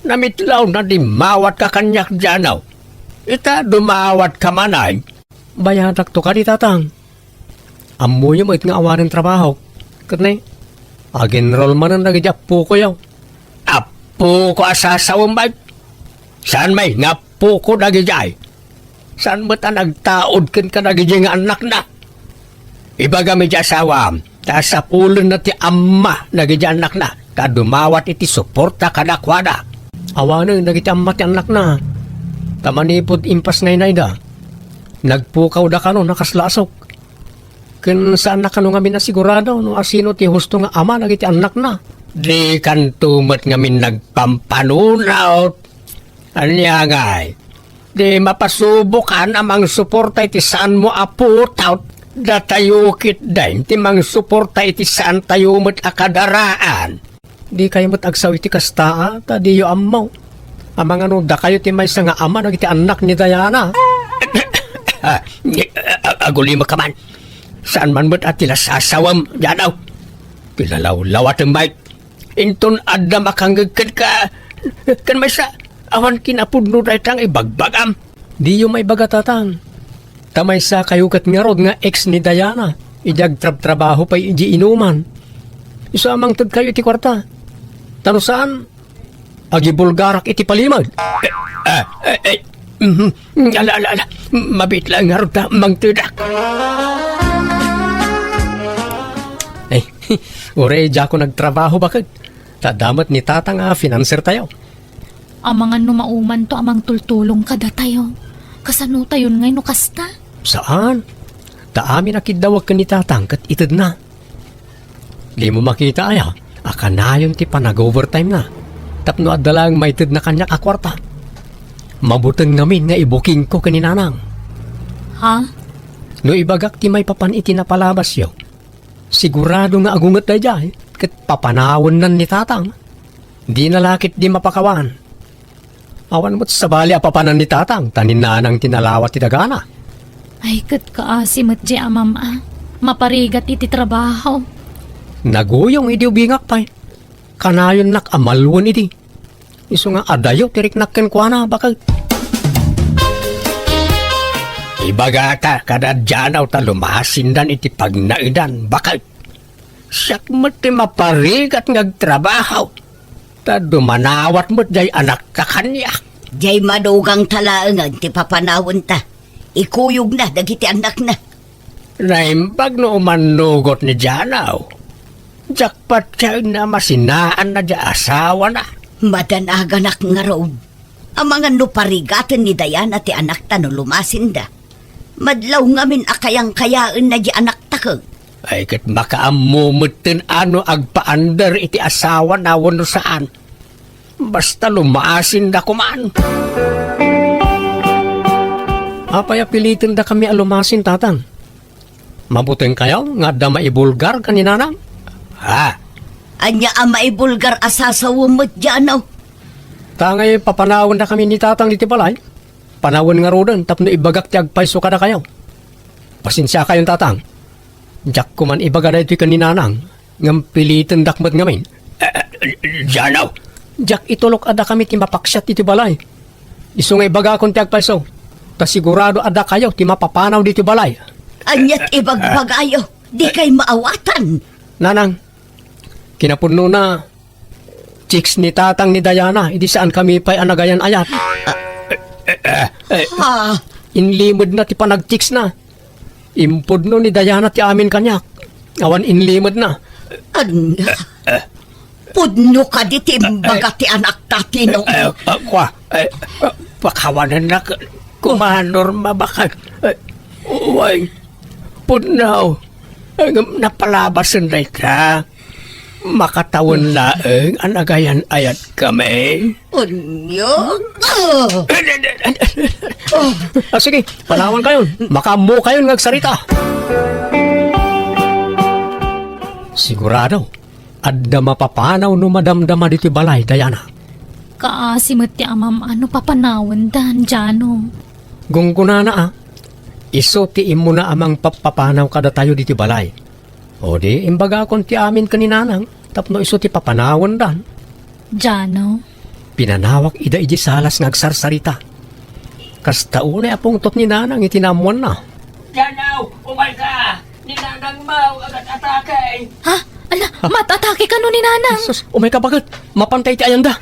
Namitlawna dimmawat ka kaniak, Jano. Ita, dumawat ka manen. Bayadakto kadi, Tatang. Ammoyo met nga awanen trabahok. Ket ne, ag-enroll manen dagiti appokoyo. Appoko a sasawem, bay? Saan may nga appoko dagidiay? Saan met a nagtaud ken kadagidi nga annakna? Ibagam iti asawam, ta sapulenna ti amma dagidi annakna, ta dumawat iti suporta kadakuada. Awanen dagiti amma ti annakna, ta manipud impas nga inayda, nagpukawda kano a kas lasok. Ken saanna kano ngamin a sigurado no asino ti husto nga ama dagiti annakna. Dikanto met ngamin nagpampanunot. Ania ngay? Di mapasubokan a mangsuporta iti saanmo a putaw. Datayo ketdin ti mangsuporta iti saantayo met a kadaraan. Dikayo met agsao iti kasta, a, ta diyo ammo. Amangan no dakayo ti maysa nga ama dagiti annak ni Diana. Ah, ag-ulimek ka man. Saan man met a ti lasasawem, Jano. Pilalawlawatem, bay. Inton adda makangngeg kenka, ken maysa, awan kinapudno dayta nga ibagbagam. Diyo maibaga, Tatang. Ta maysakayo ket ngarud nga ex ni Diana, idi agtrabtrabaho pay idiay inuman. Isu a mangtedkayo iti kuarta. Ta no saan, agibulgarak iti palimed. Ah, eh, eh, mhm. Ala, ala, ala. Mabiit laeng ngarud ta mangtedak. Eh, uray diakon agtrabaho, baket. Ta adda met ni Tatang a financer tayo. Amangan no maumanto a mangtultulong kadatayo. Kasanotayon ngay no kasta? Saan? Ta amin a kiddawek ken ni Tatang ket itedna. Dimo makita aya a kanayon ti panag-overtime na tapno adda laeng maitedna kaniak a kuarta? Mabuteng ngamin nga ibukingko ken ni Nanang. Ha? No ibagak ti maipapan iti napalabasyo, sigurado nga agunget daydiay ket papanawennan ni Tatang. Dina la ketdi mapakawan. Awan met sabali a papanan ni Tatang ta ni Nanang ti nalawa ti dagana. Ay, ket kaasi met diay amam a. Maparigat iti trabaho. Naguyong idi ubingak pay. Kanayonnak a malwen idi. Isu nga adayo ti riknak kenkuana, baket. Ibagata kada Jano ta lumasindan iti pagnaedan, baket. Siak met ti maparigat nga agtrabaho, ta dumanawat met diay anakta kaniak. Diay madugangta laengen ti papanawenta. Ikuyogna dagiti annakna. Naimbag no umannugot ni Jano. Diak patienna a masinaanna diay asawana. Madanaganak ngarud. Amangan no parigaten ni Diana ti anakta no lumasinda. Madlaw ngamin a kayangkayaenna diay anakta ket. Ay, ket makaammo metten a no agpaandar iti asawana wenno saan. Basta lumasinda koman. Apay a pilitendakami a lumasin, Tatang? Mabutengkayo nga adda maibulgar ken ni Nanang? Ha? Ania a maibulgar a sasawem met, Jano? Ta ngay papanawendakami ni Tatang ditoy balay, panawen ngaruden tapno ibagak ti agpayso kadakayo. Pasensiakayon, Tatang. Diak koman ibaga daytoy ken ni Nanang, ngem pilitendak met ngamin. Eh, eh, Jano! Diak itulok a dakami ti mapaksiat ditoy balay. Isu nga ibagakon ti agpayso, ta sigurado a dakayo ti mapapanaw ditoy balay. Aniat ibagbagayo? Dikay maawatan. Nanang, kinapudnona, chicks ni Tatang ni Diana, idi saankami pay a nagayan-ayat. Eh, eh, eh, Ha? Inlimedna ti panagchicksna. Impudno ni Diana ti amin kaniak. Awan inlimedna. Ania? Pudno kadi ti imbaga ti anakta, Tino? Eh, eh, kua, eh, eh, pakawanennak, koma, Norma, baket. Eh, uy, pudno. Eh, ngem napalabasen dayta. Makatawen laeng a nagayan-ayatkami. Ania? Ah! Ah, sige, panawankayon. Makaammokayon nga agsarita. Sigurado, adda mapapanaw no madamdama ditoy balay, Diana. Kaasi met ti amam-an no papanawendan, Jano. Gunggonana, a. Isu ti immuna a mangpapapanaw kadatayo ditoy balay. O di, imbagakon ti amin ken ni Nanang tapno isu ti papanawendan. Jano? Pinanawak ida idiay salas nga agsarsarita. Kasta unay a pungtot ni Nanang iti naammoanna. Jano, umayka! Ni Nanang Mau agat-atake! Ha? Ala, mat-atake kano ni Nanang? Sus, umayka baket. Mapantay ti ayanda.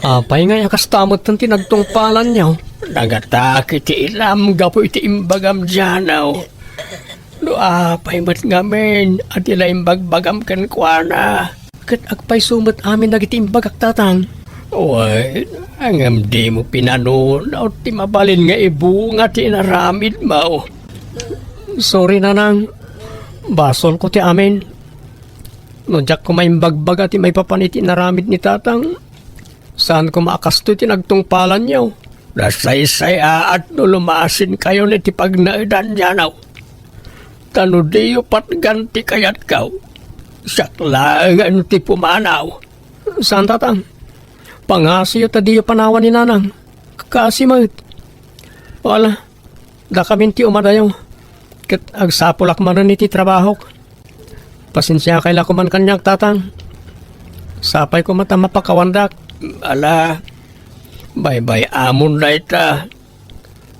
Apay ngay a kasta metten ti nagtungpalanyo? Nagatake ti inam gapu iti imbagam, Jano. No apay met ngamin a di la imbagbagam kenkuana, ket agpayso met amin dagiti imbagak, Tatang. Wen, ngem dimo pinanunot ti mabalin nga ibunga ti inaramidmo. Sorry, Nanang. Basolko ti amin. No diak koma imbagbaga ti maipapan iti inaramid ni Tatang, saan koma a kastoy ti nagtungpalanyo. Nasaysayaat no lumasinkayon iti pagnaedan, Jano. Ta no diyo patgan ti kayatko, siak laengen ti pumanaw. Saan, Tatang. Pangasiyo ta diyo panawan ni Nanang. Kaasi met. Wala. Dakamin ti umadayo, ket agsapulak manen iti trabahok. Pasensiakay la koman kaniak, Tatang. Sapay koma ta mapakawandak. Ala, baybay-amon dayta.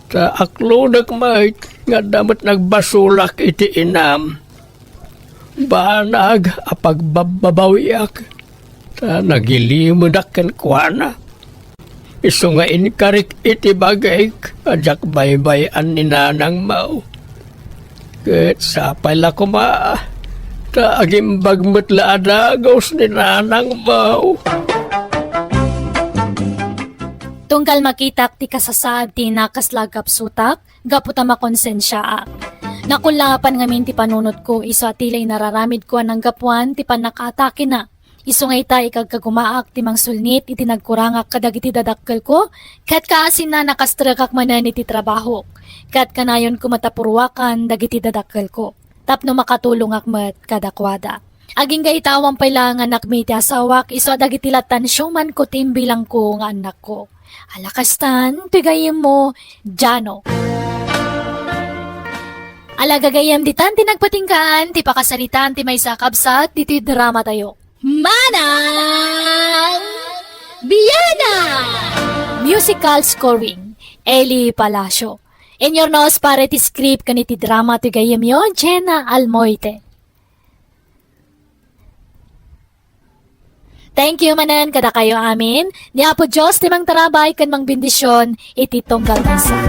Ta aklodek met nga adda met nagbasolak iti inam. Banag a pagbabbabawiak, ta nagilimedak kenkuana. Isu nga inkarik iti bagik a diak baybay-an ni Nanang Mau. Ket sapay la koma ta agimbag met la a dagus ni Nanang Mau. Tunggal makitak ti kasasaad ti nakasla a gapsutak, gapu ta makonsensiaak. Nakullaapan ngamin ti panunotko isu a ti la inararamidko a nanggapuan ti pannakaatakena. Isu nga ita, ikagkagumaak ti mangsulnit iti nagkurangak kadagiti dadakkelko, ket kaasinna, nakastrekak manen iti trabahok, ket kanayonko met a purruakan dagiti dadakkelko tapno makatulongak met kadakuada. Agingga ita, awan pay la nga annakmi ti asawak, isu a dagiti lattan siomanko ti imbilangko nga annakko. Ala kastan, ti gayyemmo, Jano. Ala gagayyem, ditan ti nagpatinggaan ti pakasaritaan ti maysa a kabsat ditoy dramatayo. Manang Biana! Musical scoring, Eli Palacio. Inyurnos para iti script ken iti drama ti gayyemyo, Jenna Almoite. Thank you manen kadakayo amin. Ni Apo Dios ti mangtarabay ken mangbendision iti tunggal maysa.